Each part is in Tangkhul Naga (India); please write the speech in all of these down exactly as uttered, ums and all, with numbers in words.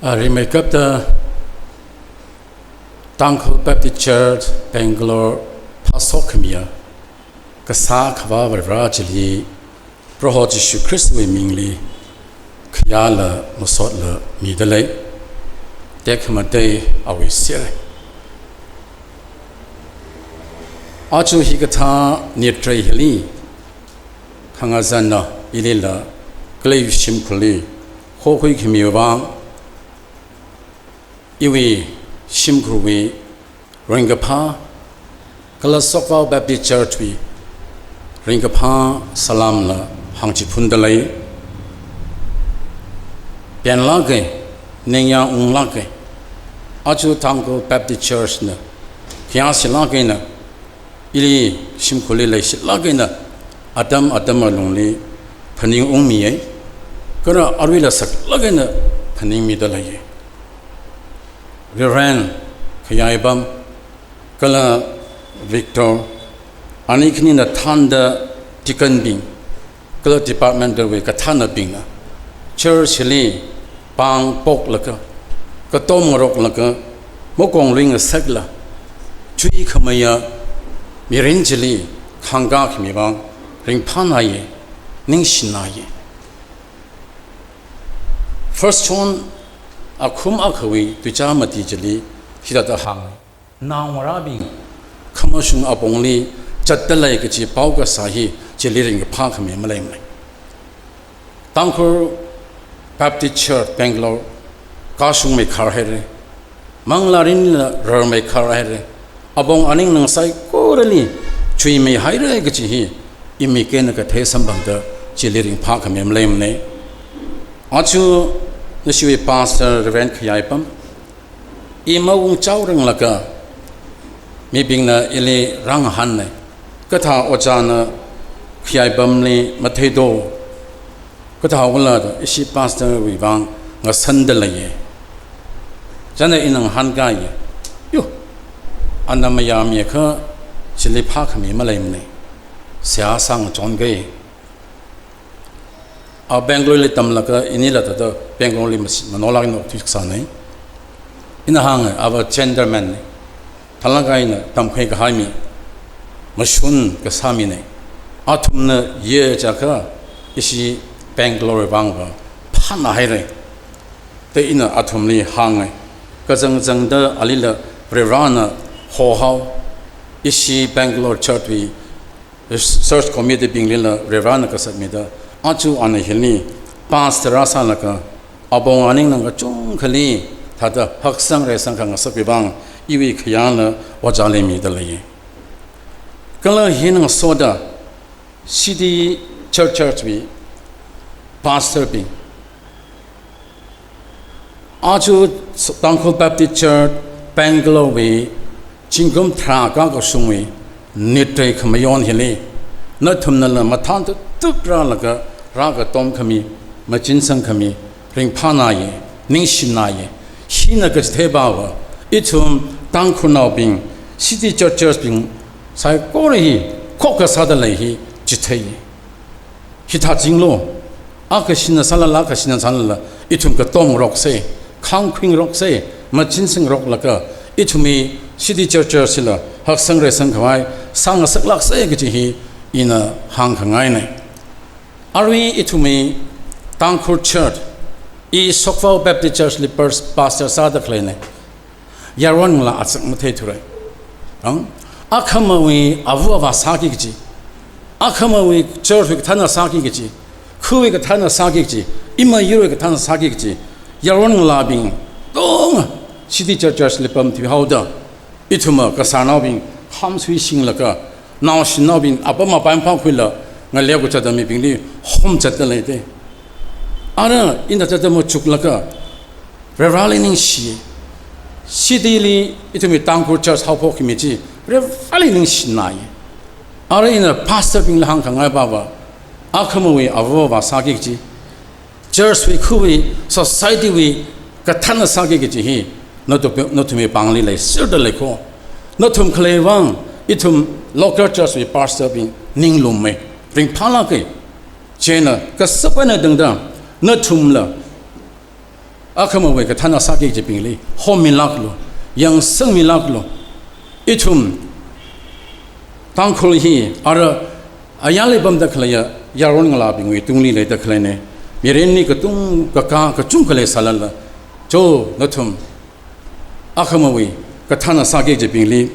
Arimai kapta Tangkhul Baptist Church Bangalore phasok khamiya kasā Akhava Vare chili Proho Jishu Khristawui mingli khayāla masotla midalei. Tekhamatei awui sere. Aja hikathā nitrei hili khangazanna ilila khalei shimkhurli hokhui khamiwui vang iwui shimkhurwui ringkaphā kala Sokvao Baptist Church wui ringkaphā salamla hāngchiphundalei. Penlāke, ningyāng unglāke, aja Tangkhul Baptist Church na khayāshilāk eina ili shimkhurli leishilāk eina atam atam alungli phaningungmiya. Kala aruila saklāk eina phaningmidalei. Reverend Khayaipam kala Victor, ani khanina thānda deacon bing kala departmental wui kathānabingna church hili pāng poklaga, katom ngaroklaga, makong luingasakla, chuikhameiya mirin chili khangkā khami vang ringphānāya, ningshināya. First John akhum akhawui tuichā mati chili hithāda hānga. Naongarābing khamashung apongli zatdalei kachi pao kasā hi chili ringkaphā khami maleimana. Tangkhul Baptist Church Bangalore kashungmeikhar haira. Manglārinla rarmeikhar haira. Apong aning nang saikorali chuimeihaira kachi hi imik eina kathei samphangda chili ringphā khami maleimana. Aja nashiwui Pastor Reverend Khayaipam, i maungchaoranglaga mibingna ili rāngahāna, kathā ojāna Khayaipamli matheido, kathāwuila da ishi pastor wui vang ngasandalei. Chieina ina ngahānkāya. Yo, ana mayāmiakha chili phākhami maleimana. Seihā sāngachonga. A Bangalore li tamlaga inila thāda Bangalore li mas-, manolāk eina okthui kasāna. Ina hānga, ava gentleman na. Thālāk eina tamkhui kahai mi, mashun kasā mina. Athumna ye jiakha ishi Bangalore vangva phānāhaira. Da ina athumli hānga. Kazang zangda alila Varivarana hohao, ishi Bangalore church wui search committee binglila Varivarana kasatmida, aja ana hili pastor rāsālaga, apong aning nang kachungkhali thāda haksang reisang khangasakwui vang iwui khayāla ojāli midalei. Kala hina ngasoda city church, church wui pastor bing, aja Tangkhul Baptist Church Bangalore wui zingkum tharā kakashungwui nitrei khamayon hili nathumnala mathān tup tup rālaga rākatom khami, machinsang khami ringphānāya, ningshināya. Hina kachithei pava, ithum Tangkhulnaobing, city church, church bing saikora hi khokkha sādalei hi chithei. Hithā chinglo, a kashina sālala, kashina sālala, ithum katom ngaroksa, khāngkhui ngaroksa, machinsang ngaroklaga, ithumwui city church, church hila haksang reisang khavai sāngasaklāksa kachi hi ina hāngkhangaina. Arui ithumwui Tangkhul Church, i Sokvao Baptist Church li pers-, pastor sāda khaleina. Yaron ngalā achak matheithura. Ang, akhamawui ava avā sāki kachi, akhamawui church wui kathānna sāki kachi, khawui kathānna sāki kachi, ima yurwui kathānna sāki kachi, yaron ngalābing tong city church, church li pamthuihaoda, ithumva kasānaobing hamsui shinglaga, naoshinaobing apam apai phākhuila ngalei kachada mibingli homzatdalei te. Ara ina thāda machuklaga, Varivarali ningshi. City li ithumwui Tangkhul church haophok khami chi Varivarali ningshinai. Ara ina pastor bingli hāngkhangai pava, akhamawui ava avā sāki kachi, church wui, khawui, society wui kathānna sāki kachi hi nathum, nathumwui pāngli leiserdalei kho. Nathum khalei vang ithum local church wui pastor bing ninglummei, ringphālāka. Chieina kasāpaina tangda nathumla akhamawui kathāna sāki kajibingli homilāklu, yangsangmilāklu. Ithum Tangkhul hi ara ayarli pamda khaleiya yaron ngalābingwui tungli leida khaleina. Mirinli katung kakā kachungkha leisālala, cho nathum akhamawui kathāna sāki kajibingli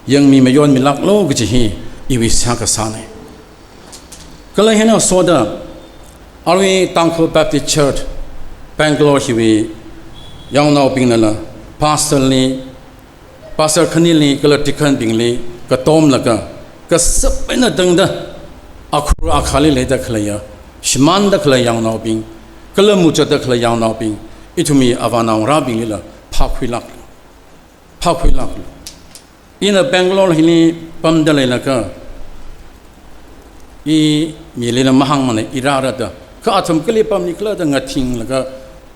yangmi mayonmilāklu kaji hi iwui seihā kasāna. Kala hina soda, arui Tangkhul Baptist Church Bangalore hiwui yaonaobingnala pastor li, pastor khanili kala deacon bingli katomlaga, kasap eina tangda, akhur akhali leida khaleiya, shimānda khalei yaonaobing, kala muchatda khalei yaonaobing, ithumwui avānao ngarābinglila phākhuilāklu, phākhuilāklu. Ina Bangalore hili pamda leilaga, i milila mahāngmana, i rāra da. Kha athum kali pamni khala da ngathinglaga,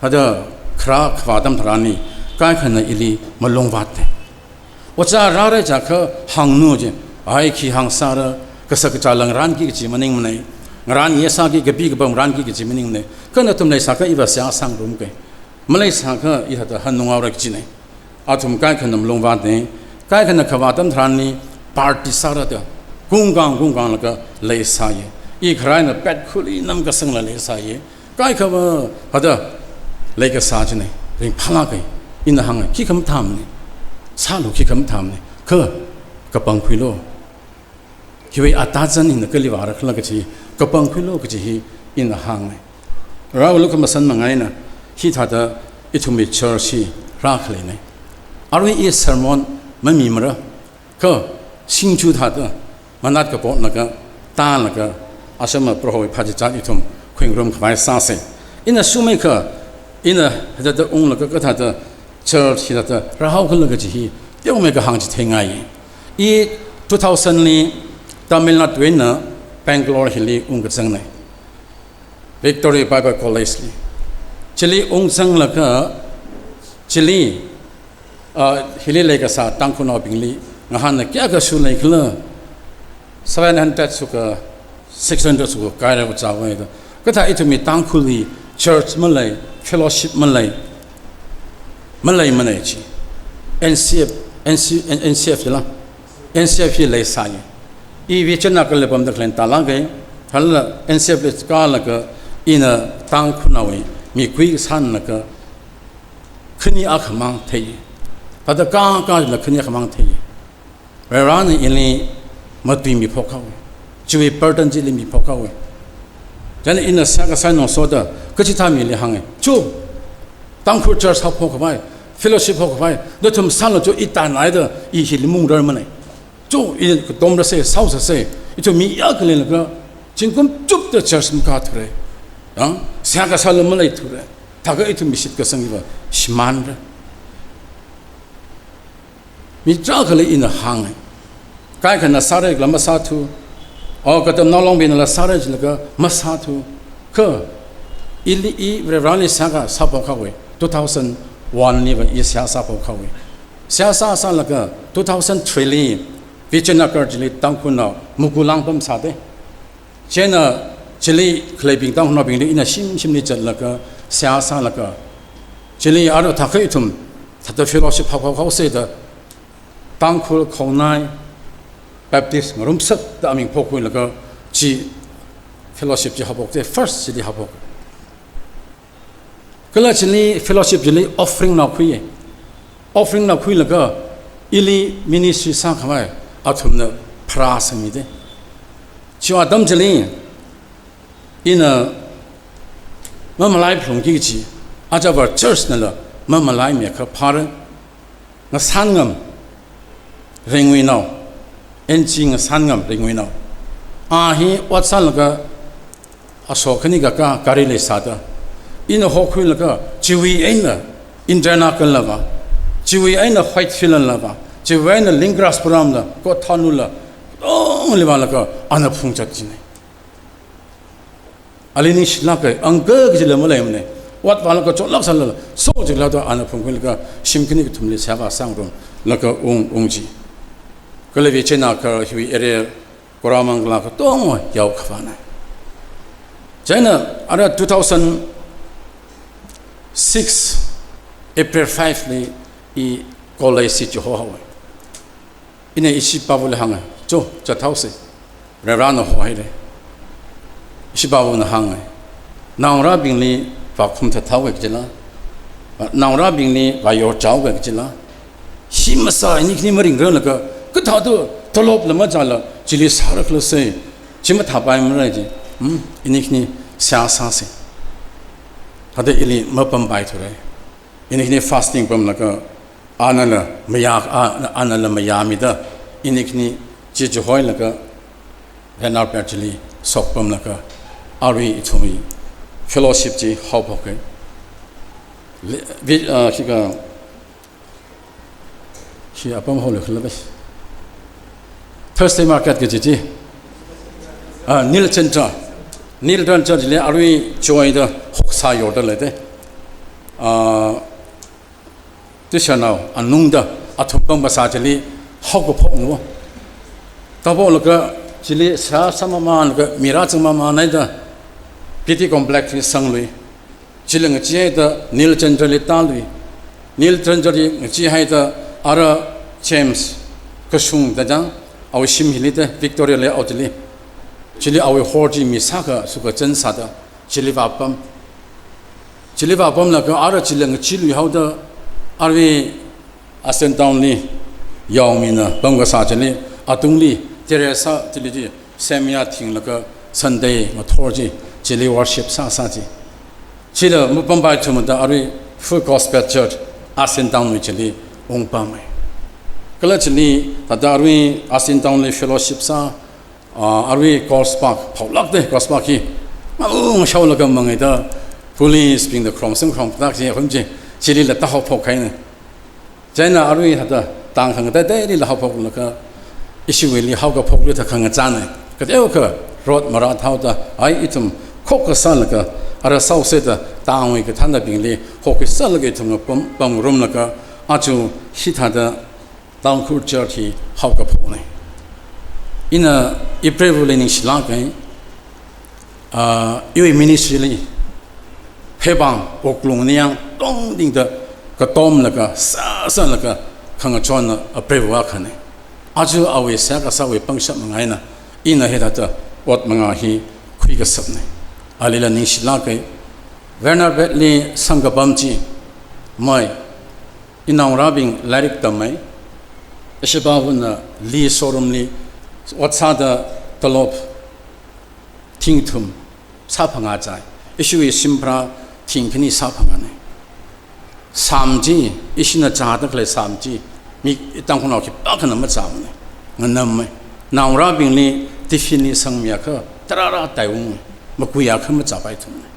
hada kharā khavā atam tharanli, kaikhana ili malungvāta. Ojā rāra jiakha hāngnu ji, ai khi hāngsāra, kasā kachā langranki kaji maningmana, ngaran yesāki kapi kapam ranki kaji maningmana, kha nathum leisākha iva seihā sāngarumka. Maleisākha i hada hanungaora kajina. Athum kaikhana malungvāta, kaikhana khavā atam tharanli party sāra da, kungkang kungkanglaga leisāya. I kharā eina pet khuli namkasangla leisāya. Kaikhava hada leikasā china, ringphālāka, ina hānga, khikha mathāmana, sālu khikha mathāmana, kha kapangkhuilu. Hiwui atazan hina kali vāra khala kaji, kapangkhuilu kaji hi ina hānga. Rao lukhamashan manga eina, hithāda ithumwui church hi rākhaleina. Arui i sermon mamimara, kha singchu thāda, manat kapotlaga, tālaga, ashama Prohowui phāchichat ithum khuingarum khavai sāsa. Ina sumei kha, ina hithāda unglaga kathāda church hithāda rāhao khala kaji hi, teomeikha hāngchitheingaiya. I two thousand li Tamil Nadu eina Bangalore hili ungkazangna. Victory Bible College li. Chili ungzanglaga, chili, ah, hili leikasā Tangkhulnaobingli ngahānna kayākha shu leikhala, seven hundred shuka, six hundred shuka kaira kachāwui da. Kathā ithumwui Tangkhulwui church malei, fellowship malei, maleimana chi. N C F, N C, N-, N C F jila. N C F hi leisāya. I Vizianagaram li pamda khaleina tālāka, thālala N C F li kālaga ina Tangkhulnaowui mikui sānlaga khani akhamang thei. Thāda kā kāla khani akhamang thei. Varena ili matuimiphok haowa. Chiwui burden chili miphok haowa. Chieina ina seihā kasā naosoda, kachithā mili hānga. Chu, Tangkhul church haophok khavai, fellowship haophok khavai, nathum sālu chu i tānhaida, i hili mungrarmana. Chu, i katomrasa, sāosasa, ithum mi yākha leilaga, zingkum chupda church makāthura. Ya, seihā kasāla maleithura. Thākha ithumwui shitkasang hiva shimānra. Mi tarākhala ina hānga. Kaikhana sāra kala masāthu. O katamnao Longbinala sāra jilaga masāthu. Kha ili i Vareli seihā kasā phok haowa. Two thousand one liva i seihā sāphok haowa. Seihā sāsālaga two thousand three li Vizianagaram chili Tangkhulnao muku lāngpam sāda. Chieina chili khaleibing Tangkhulnaobingli ina shimshimli zatlaga, seihā sālaga, chili ara thākha ithum, thāda fellowship haophok haosa da, Tangkhul Khongnai Baptist Ngarumsak da aming phokhuilaga, chi fellowship chi haophokta, first chili haophok. Kala chili fellowship chili offering nao khuiya. Offering nao khuilaga ili ministry sākhavai athumna pharā sangmida. Chiwui atam chili ina mamalai phalungki kaji, aja Var church nala mamalaimikha phāra. Ngasāngam Ringwinao, N G Ngasāngam Ringwinao. A hi ot sālaga aso khani kakā gari leisāda. Ina hokhuilaga chiwui eina Indiranagar la vā, chiwui eina Whitefield la vā, chiwui eina Linggarajpuram la, Kothanur la, tongli vālaga ana phungzat china. Ali ningshilāka, angka kajila maleimana. Ot vālaga chotlāk sālala, so jilada ana phungkhuilaga, shim khani kathumli seihā vāsāngarumlaga ung, ung chi. Kala Vizianagaram hiwui area, Koramangala katonga yao khavāna. Chieina ara two thousand six April five li i college chi chihohaowa. Ina ishi pāvali hānga, "Cho, chathaosa. Varena hohaira." Ishi pāvana hānga, "Naongarābingli vākhum thathaoga kajila, naongarābingli vāyorchaoga kajila, hi masā ini khani maringrarlaga, kathāda tolopla machāla chili sāra khala sai, chi mathāpaimara ji. Hmm, ini khani seihā sāsa." Thāda ili mapampai thura. Ini khani fasting pamlaga, anala mayā, a, anala mayāmida, ini khani chi chihoilaga, Vanderbilt chili shokpamlaga, arui ithumwui fellowship chi haophoka. Le, vi, ah, khikha, khi apam haolu khala bai. Thursday market kaji chi. Ah, Neil Chandra. Neil Chandra chili arui join da hoksā yorda leida. Ah, Tuishanao, anungda, athum pamkasā chili haokaphokna. Tāphoklaga chili seihā sāmamānlaga, mi rāzangmamānai da, P T complex li sanglui. Chili ngacheehaida Neil Chandra li tālui. Neil Chandra li ngacheehaida ara James Kashung da chang, awui shim hili da, Victoria layout li. Chili awui hall chi mi sākha sukha chānsāda, chili vāpam. Chili vāpamlaga ara chili ngacheeluihaoda, arui Austin Town li yaomina pamkasā chili, atungli terrace chili chi semya thinglaga Sunday ngathor chi, chili worship sāsā chi. Chili mapampai thumada arui Full Gospel Church Austin Town wui chili ungpamma. Kala chili thāda arui Austin Town li fellowship sā, ah, arui Coles Park, phaolāk da Coles Park hi. Ngau ngashaolaga mangaida, police bingda khrom sing khrom tak chi, khum chi, chilila tāhaophok kahaina. Chieina arui thāda tang khangateiteilila haophoklaga, ishiwuili haokaphokli thāda khangachāna. Kateokha road marāthaoda, ai ithum khokkha sālaga, ara saoseda, tangwui kathānabingli, khokkha sālaga ithum pam, pamngarumlaga, aja hithāda Tangkhul Church hi haokaphokna. Ina April wuli ningshilāka, ah, iwui ministry li, phepāng, wuklung ningyāng tongtingda katomlaga, sāsālaga, khangachonna April wui akhana. Aja awui seihā kasāwui pangshap manga eina, ina hithāda ot manga hi khuikashapna. Alila ningshilāka, Vanderbilt li sangkapam chi, mai, inaongarābing lairik tammei, ishi pāvana Lee showroom li ot sāda tolop thing thum sāphangā chai, ishiwui shim pharā thing khani sāphangāna. Sam chi, ishina chāda khalei sam chi, mi Tangkhulnao khipākhana machāmana. Nganammei. Naongarābingli tiffin li sangmiakha, tarāra taiungmei. Makuiakha machāpaithumana.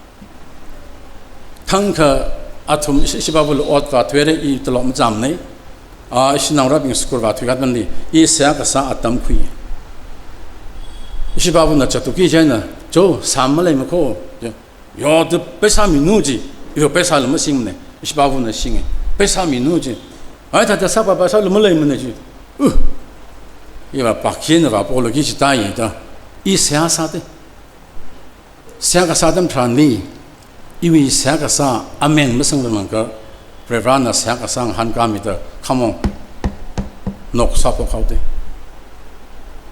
Thangkha athum ishi, ishi pāvali ot vāthuira, i tolop machāmana. Ah, ishi naongarābing school vāthui katmanli, i seihā kasā atam khui. Ishi pāvana chatuki chieina, "Cho, sam maleimako." Yo, yo, tu paisa minu ji, yo, paisala masingmana. Ishi pāvana singa. "Paisa minu ji." Ai, thāda sāpa paisala maleimana ji. Uh. Iva pakhin vāpolaki ji tāi da. I seihā sāda. Seihā kasā atam tharanli, iwui seihā kasā amen masangranglakha, Varena seihā kasā ngahānkāmida, khamong nok sāphok haoda.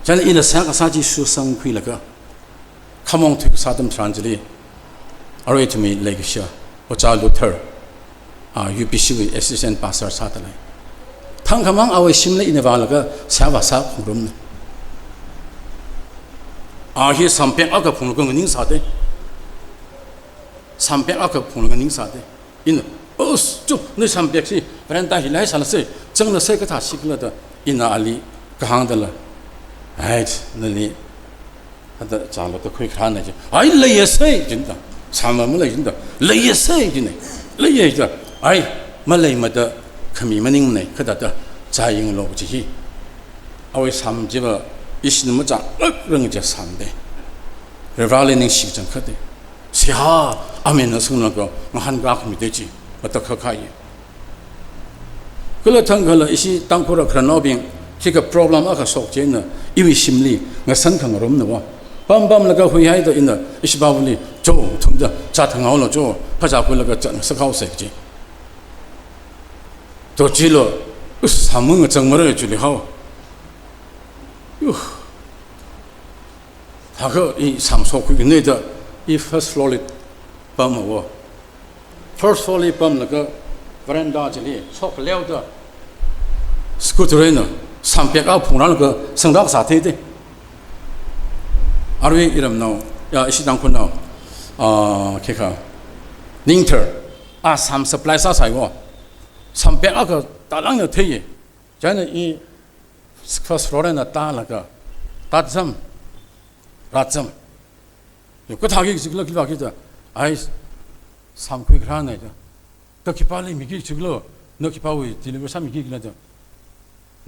Chieina ina seihā kasā chi susangkhuilaga, khamong thuikasā atam tharan chili, arui ithumwui leikashiya, Ojā Luther, ah, U P C wui assistant pastor sāda lei. Thangkhamang awui shimli ina vālaga seihā vāsā phungrumna. A hi sampek akha phunglaga nganingsāda. Sampek akha phunglaga nganingsāda. Ina, "Us, chu, nawui sampek chi, veranda hili sālasa, changlasai kathā shikla" da, ina ali kahāngdala. "Ai, nani, hada chālu da khuikharāna" ji. "Ai, leiyasai" jina da. Sam malei jina da. "Leiyasai" jina. "Leiya" jida. "Ai, maleimada khami maningmana, kathāda chāyanglu" ji hi. Awui sam chiva ishina machārangra ji samda. Vareli ningshi changkhatta. Seihā, amen na sunglaga, ngahānkākhamida chi, matakhak kahai. Kala thangkhala ishi Tangkhul khararnaobing, khikha problem akha shok chieina, iwui shimli, ngasan khangarumna va. Pampamlaga huihaida ina, ishi pāvali, "Cho, thumda, chā thanghaolu cho, phazā khuilaga chāngasak haosa" ji. To chilo, us, sāmang ngachang mara chili hao. Uh. Thākha i sāmshok khuinei da, i first floor li pamhaowa. First floor li pamlaga veranda chili shokleo da, scooter eina sāmpek a phungrālaga sānglāk sāthei de. Arui iramnao, ya, ishi Tangkhulnao, ah, khikha, ningthar, a sām supply sāsaiwo. Sāmpek akha tālangna theiye. Chieina i first floor eina tālaga, tāzam, rāzam. Yo, kathāki chikla khipāki da, ai, sāmkhui kharānei da. Da khipāli miki chiklo, na khipāwui deliver sāmiki khala da.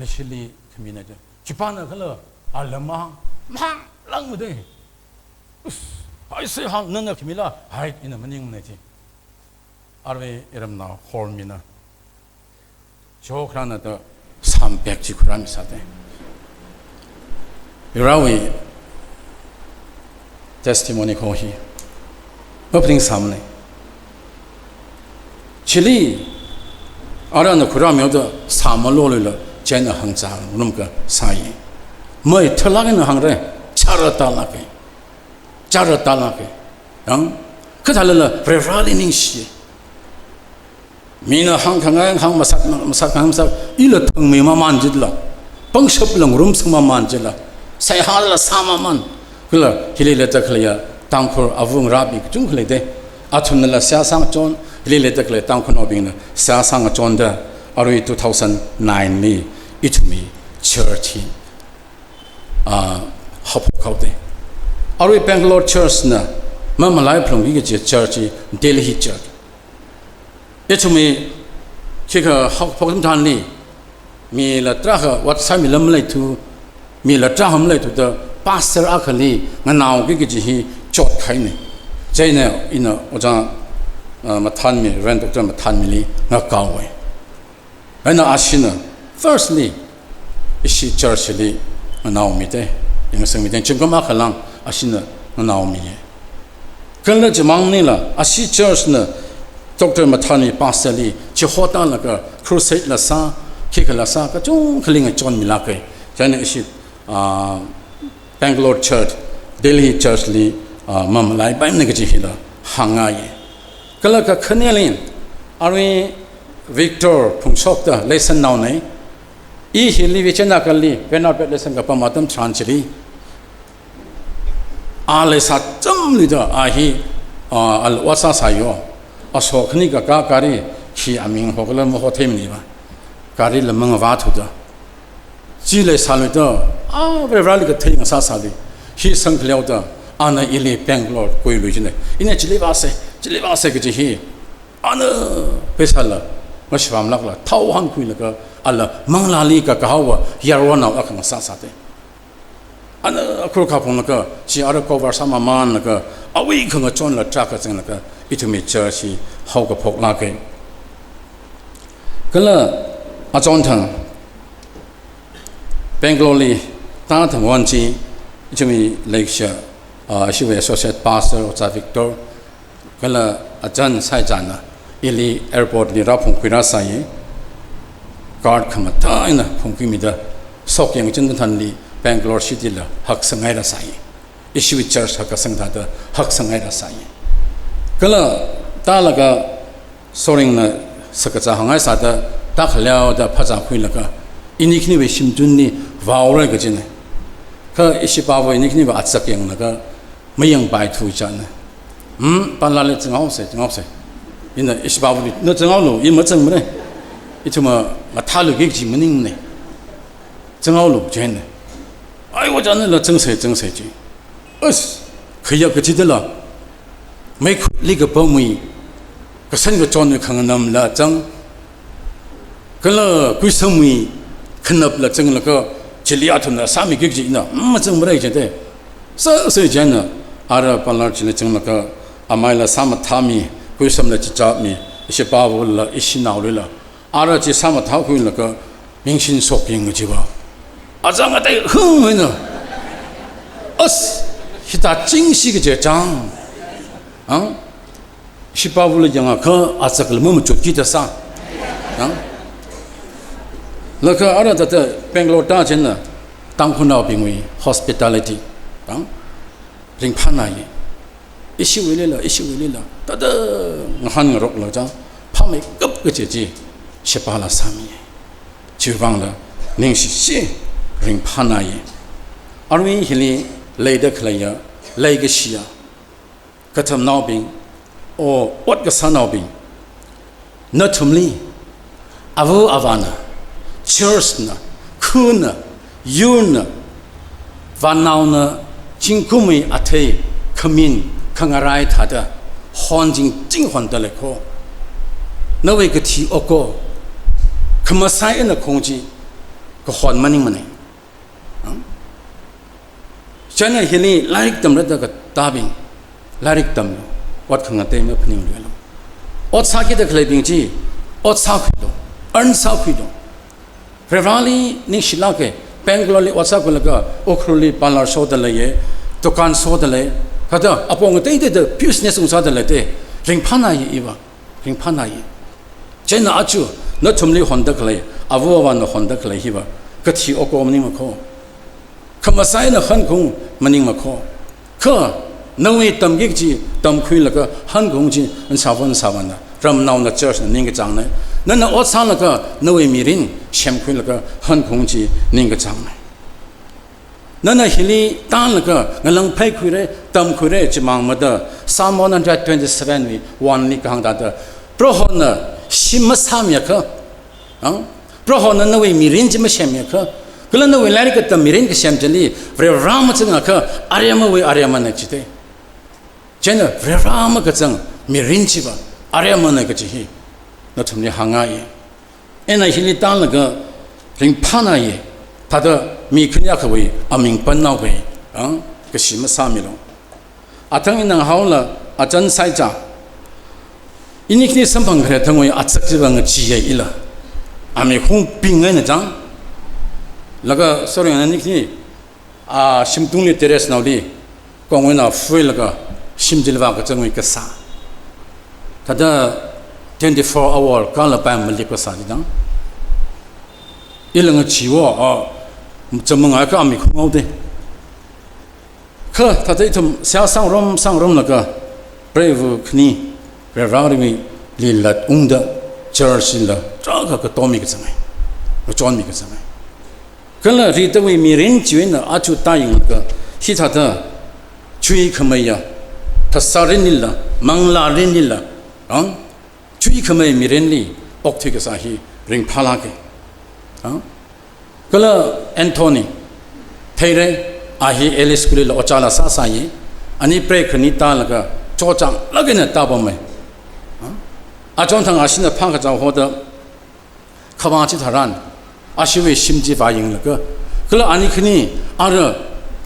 Nashili khamina da. Khipāna khala, a lam mahāng, mahānglākmade. Us, ai se hāng, nana khamila, ai, ina maningnei chi. Arui iramnao hormina. Chokharāna da sāmpek chi khuirāmi sāte. Irawui testimony kho hi maphaning sāmanei. Chili, arana khuirāmihaoda sāmaloluila chieina hāngchāngarumkasāi. Mai thalāk eina hāngra, chara tālāke. Chara tālāke. Yang, kathālala Varivarāli ningshi. Mina hāngkhangai hāng masat, masat hāng masat, ila thangmei mamān jitla, pangshap la ngarumsang mamān jitla, seihāla sāmamān. Kala hili leida khaleiya Tangkhul avungarābing kachungkha leide. Athumnala seihā sāngachon, hili leida khalei Tangkhulnaobingna seihā sāngachonda, arui two thousand nine li ithumwui church hi, ah, haophok haode. Arui Bangalore church na mamalai phalungki kaji church hi Delhi church. Ithumwui khikha haophok atam tharanli, mila tarākha ot sāmila maleithu, mila tarākha maleithuda pastor akhali nganaoki kaji hi chotkahainei. Chieina ina ojā, ah, Mathanmi, Reverend Doctor Mathanmili ngakaowe. Eina ashina, firstly, ishi church li nganaomide, yangsangmide, zingkum akha lāng ashina nganaomiye. Kala chimang maningla, ashi church na Doctor Mathanmi pastor li chihotālaga crusade la sā, khikha la sā, kachungkhali ngachonmilāke. Chieina ishi, ah, Bangalore church, Delhi church li, ah, mamalaipaimana kaji hila hāngngaiye. Kala kakhaneli, arui Victor Phungshok da leisānaonei. I hili Vizianagaram li, Vietnam pet leisān kapam atam tharan chili. A leisā chamli da, a hi, ah, ala ot sāsaiyo. Aso khani kakā gari, khi aming hokhala mahotheimaniva. Gari la mangavāthuda. Chi leisāluida, a, Varivarāli kathei ngasāsāli. Hi sangkhaleoda, ana ili Bangalore kuilui jinei. Ina chili vāse, chili vāse kaji hi. Ana pheisāla, mashivamlākla, thao hānkhuilaga, ala manglāli kakahaowa yaronnao akha ngasāsāte. Ana akhur kaphunglaga, chi ara cover sāmamānlaga, awui khangachonla tarākha zanglaga, ithumwui church hi haokaphoklāke. Kala achonthang, Bangalore li tāthang wan chi, ithumwui leikashiya, ah, ishiwui associate pastor, Ojā Victor, kala achān Saichāna, ili airport li rāphungkhuirāsai, card khamathā eina phungkhuimida, shokyang chingda tharanli Bangalore city la haksang hairāsai. Ishiwui church hakkasang thāda haksang hairāsai. Kala tālaga Soringna sakazā hāngngaisāda tākhaleoda phazā khuilaga, ini khaniwui shimchunli vaorei kajinei. Kha ishi pāva ini khaniva azak yanglaga, mayangpaithu chānei. Hmm, panlali zanghaose, zanghaose. Ina ishi pāvali, na zanghaolu, i mazangmarei. Ithumva mathāluiki kaji maningnei. Zanghaolu, jinei. Ai, ojānala zangse, zangse ji. As, khayā kachidala. Meikhutli kapamwui, kashan kachonwui khanganamla zang. Kala kuisamwui khanapla zanglaga, chili athumna sāmiki kaji ina, hmm, mazangmarei jide. Sāse chieina, ara parlor chili zanglaga, amaila sāmathāmi, kuisamla chichāmi, ishi pāvala, ishinaolila. Ara chi sāmathākhuilaga, mingshin shokyang chiva. Azang atai hung eina. As, hithā chingshi kaje chang. Ang? Ishi pāvala yangakha azakla mamachutki da sā. Ang? Laga ara thāda Bangalore tāchina Tangkhulnaobingwui hospitality, ang, ringphānāya. Ishiwuilila, ishiwuilila, thāda ngahānngarokla chang, phāmeikap kaji chi, shipāla sāmiya. Chiwuivangla, ningshishi, ringphānāya. Arui hili, leida khaleiya, leikashiya, katamnaobing, o, ot kasānaobing, nathumli, ava avāna, church na, khana, yurna, vānaona, zingkumwui athei, khamin, khangarai thāda, honzingzing honda leikho. Nawui kathi oko, khamasai eina khong chi, kahon maningmana. Ang? China hili lairik tamrada katābing, lairik tamlu, ot khangatei maphaningluilu. Ot sākida khaleibing chi, ot sākhuilu, earn sākhuilu. Varivarāli ningshilāka, Bangalore li ot sākhuilaga, Ukhrulli parlour shoda leiya, dukan shoda lei, kathāda apong ateiteida business ungsāda leite, ringphānāya iva, ringphānāya. China achu, nathumli honda khalei, ava avāna honda khalei hiva, kathi oko maningmakho. Khamasai eina hankhaung maningmakho. Kha, nawui tamki kaji, tamkhuilaga hankhaung chi, nsāva nsāvāna, ramnaona church na ningkachāngna. Nana ot sālaga, nawui mirin, semkhuilaga hankhaung chi, ningkachāngna. Nana hili tālaga, ngalāng phaikhuira, tamkhuira, chimang mada, Psalm one hundred twenty-seven wui one li kahāng thāda, Prohona, shim masāmiakha, ang? Prohona nawui mirin chi masemmiakha, kala nawui lairik katam mirin kasem chili, Varivarā mazangakha, aremawui aremana jite. China Varivarā makazang mirin chiva, aremana kaji hi, nathumli hāngngaiya. Eina hili tālaga ringphānāya, thāda mi khani akhawui aming pannao khavai, ang, kashi masāmilu. Athang ina haola, achan saicha. Ini khani samphang khare thangwui atsak chiva ngacheeya ila. Ami hung ping eina chang. Laga sorry ani khani, a, shimtungli terrace naoli, kongwui eina fuilaga, shim chili vākazangwui kasā. Thāda twenty-four hour kala pam malik kasā chidang. Ila ngacheewo, a, chamang aka ami khung haoda. Kha, thāda ithum seihā sāngarum, sāngarumlaga, preiva khani, Varivarāwui lilat ungda, church lila, tarākha katommi kazangai. Ngachonmi kazangai. Kala ridawui mirin chiwui eina achu tāyanglaga, hithāda, chuikhameiya, thasā mirinlila, manglā mirinlila, ang? Chuikhamei mirinli, okthui kasā hi, ringphālāka. Ang? Kala Anthony, theira, a hi L A school lila ojāla sāsāya, ani preikhani tālaga, chochānglāk eina tāpamma. Ha? Achonthang ashina phākazā hoda, khavā chitharan, ashiwui shim chi vāyanglaga, kala ani khani, ara,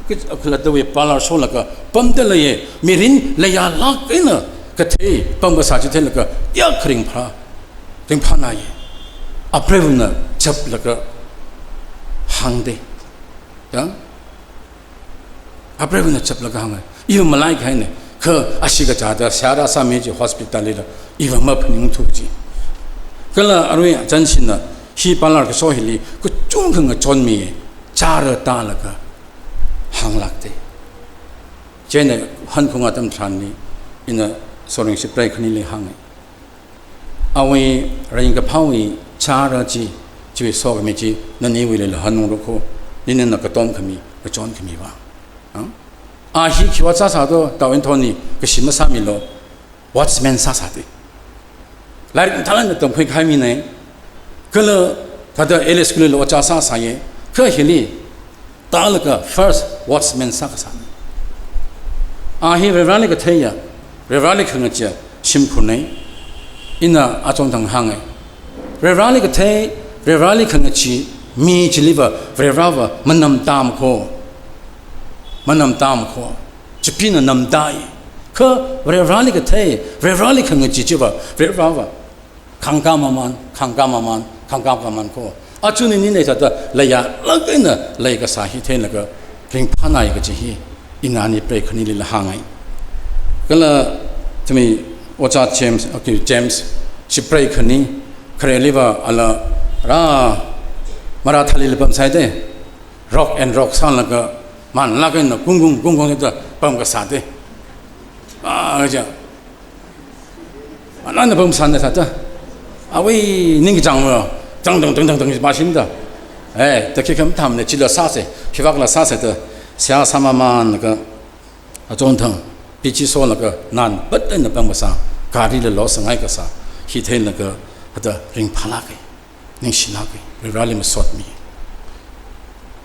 khalattawui parlour sholaga, pamda leiya, mirin leiyalāk eina, kathei, pam kasā chi theilaga, ya kharing phā, ringphānāya. Apreivana chaplaga hāngda. Ya? Apreivana chaplaga hānga. Iva malaikahaina. Kha ashi kachāda seihā rāsāmi chi hospital lila. Iva maphaningthu chi. Kala arui achanshinna hi parlour kasho hili kachungkha ngachonmi chara tālaga hānglākda. Chieina hankhaung atam tharanli ina soringship preikhani li hānga. Awui ringkaphāwui chara chi, chiwui sokhami chi, naniwuilila hanungrokho, nina katomkhami, kachonkhami va. Ha? A hi khi ot sāsādo, Tau Anthony, kashi masāmilu, watchman sāsāda. Lairik mathālāk eina tamkhui kahai mina, kala thāda L A school lila ojā sāsāya, kha hili, tālaga first watchman sākasāna. A hi Varivarāli katheiya, Varivarāli khangacheeya shimkhurna, ina achonthang hānga. Varivarāli kathei, Varivarāli khangachee mi chiliva, Varivarāva manamtāmakho. Manamtāmakho. Chipina namtāya. Kha Varivarāli kathei, Varivarāli khangachee chiva, Varivarāva khangkā mamān, khangkā mamān, khangkā mamānkho. Achu nini nei thāda leiyalāk eina leikasā hi theilaga ringphānāya kaji hi ina ani preikhanilila hānga. Kala ithumwui ojā James, okay, James, shi preikhani, khareliva ala rā Marathali la pamsai de. Rock and rock sālaga, manlāk eina kungkung kungkung da pamkasā de. Ah, ja. Anana pamsāna thāda. Awui ningkachāng ma, dang dang dang dang dang pāshim da. Eh, da khikha mathāmana, chila sāsa, khivākla sāsa da. Seihā sāmamānlaga, achonthang, pichi solaga, nganpat eina pamkasā, gari la losangai kasā, hi theilaga, hithāda ringphālāka. Ningshilāka, Varivarali masotmi.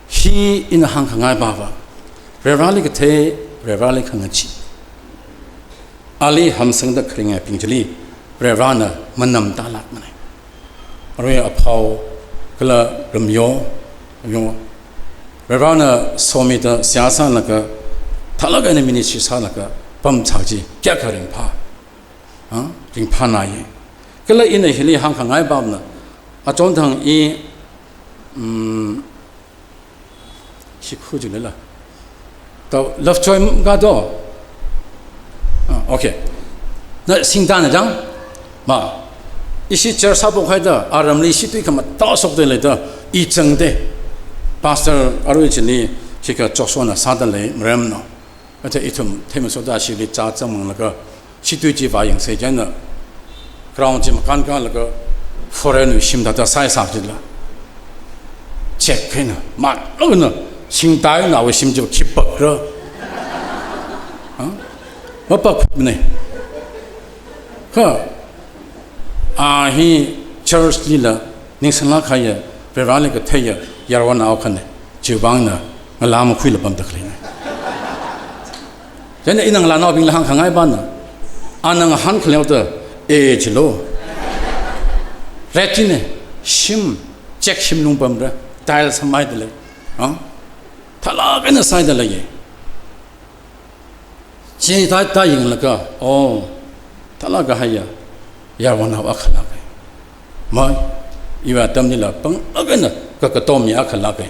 Hi ina hāngkhangai pava, Varivarali kathei, Varivarali khangachee. Ali hamsangda kharingaibing chili, Varivarana manam tālākmana. Arui aphao, kala ramyo, yo. Varivarana somida seihā sālaga, thālāk eina ministry sālaga, pamchak chi, kayākha ringphā. Ha? Ringphānāya. Kala ina hili hāngkhangai pavana, achonthang i, mm, shi khu jing lala. Tao Lovejoy ka to. Ah, okay. Na singtana jang? Ma. Ishi church sāpok haida, aramli ishi tui khamatā shokda leida, i zangda. Pastor arui chili, khikha chokshona sāda lei, maram no. Aja ithum, theimasoda shili chā zangmanglaga, shi tui chi vāyangsa chieina, ground chi makānkālaga, foreign wui shim thāda sāsā chila. Check kahaina, malokna, shingtaina awui shim chi khipakra. Ha? Mapakmana. Kha, a hi church lila, ningsanglāk kahaiya, Varivarali katheiya, yaronnao akhana, chiwui vangna, ngalā makhuila pamda khaleina. Chieina ina ngalānaobingla hāngkhangai pavana, ana ngahānkhalei da, eh, chilo. Red china, shim, check shim lung pamra, tile sāmeida lei. Ha? Thālāk eina sāda leiya. Chithāda yanglaga, oh, thālāk kahaiya, yaronnao akha lāka. Ma, iwui atamlila panglāk eina kakato mi akha lāka.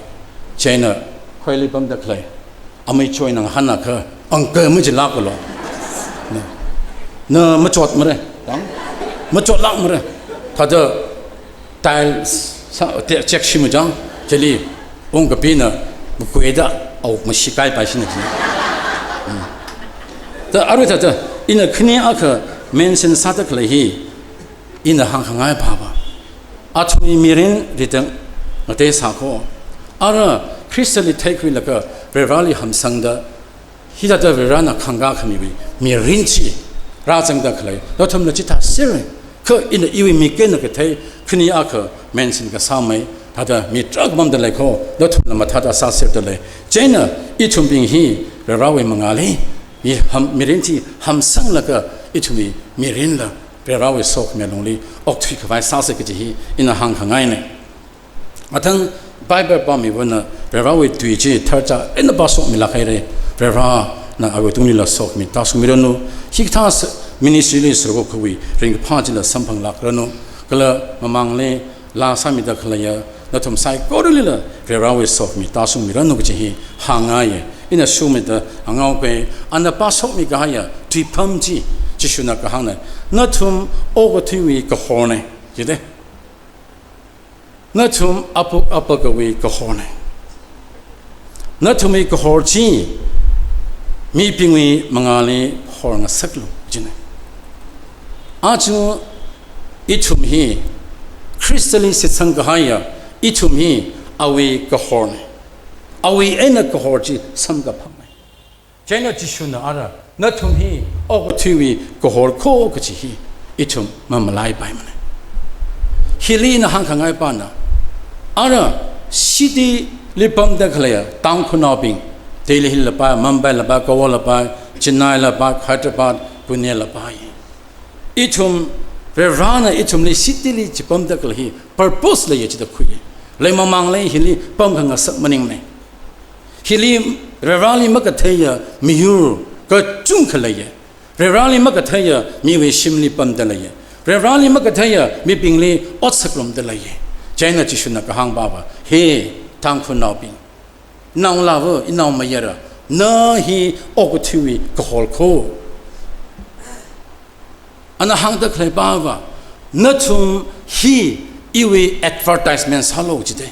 Chieina, khuili pamda khalei, amei choina ngahānakha, uncle ma chilāklo. Na, na machotmara, dang? Machotlākmara. Thāda, tile sā, te-, check shim chang, chili, ungkapina, makuida, au, mashikai paishina chi. Hmm. Da arui thāda, ina khani akha mention sāda khalei hi, ina hāngkhangai pava. Athumwui mirin ritang ngateisā kho. Ara Khristali theikhuilaga, Varivarali hamsangda, hithāda Varivarana khangkā khamiwui mirin chi rāzangda khalei, nathumla chithā sāra, kha ina iwui mik eina kathei khani akha mention kasāmei, thāda mi tarākha pamda lei kho, nathumla mathāda sāserda lei. Chieina ithumbing hi Varivarawui mangāli, mi ham, mirin chi hamsanglaga ithumwui mirinla Varivarawui sokhami lungli okthui khavai sāsa kaji hi ina hāngkhangaina. Athang Bible pāmiwui vangna Varivarawui tui chi tharchā eina pāshokmilāk haira, Varivarana awui tungli la sokhami tāshungmiranu, hikathā s-, ministry li sārok khavai ringkaphā chila samphanglākranu, kala mamangli laa sāmida khaleiya nathum saikoralila Varivarawui sokhami tāshungmiranu kaji hi hāngngaiya. Ina shumida hāngngaoke, ana pāshokmi kahaiya tuipam chi, Jishuna kahāngna, nathum okathuiwui kahorna, jida. Nathum apuk apakawui kahorna. Nathumwui kahor chi mibingwui mangāli horngasaklu jina. Aja ithum hi Khristali shitsang kahaiya, ithum hi awui kahorna. Awui eina kahor chi samkaphangna. Chieina Jishuna ara, nathum hi okathuiwui kahor kho kaji hi ithum mamalaipaimana. Hili ina hāngkhangai pana, ara city li pamda khaleiya Tangkhulnaobing, Delhi la pai, Mumbai la pai, Goa la pai, Chennai la pai, Hyderabad, Pune la pai. Ithum, Varivarana ithumli city li chipamda khalei hi purpose leiya jida khuiya. Leimamangli hili pamkhangasak maningmana. Hili Varivarali makatheiya miyur kachungkha leiya. Varivarali makatheiya miwui shimli pamda leiya. Varivarali makatheiya mibingli otsakrumda leiya. Chieina Jishuna kahāng pava, he Tangkhulnaobing, naongalāva, inaomayara, na hi okathuiwui kahor kho. Ana hāngda khalei pava, nathum hi iwui advertisement sālu jida.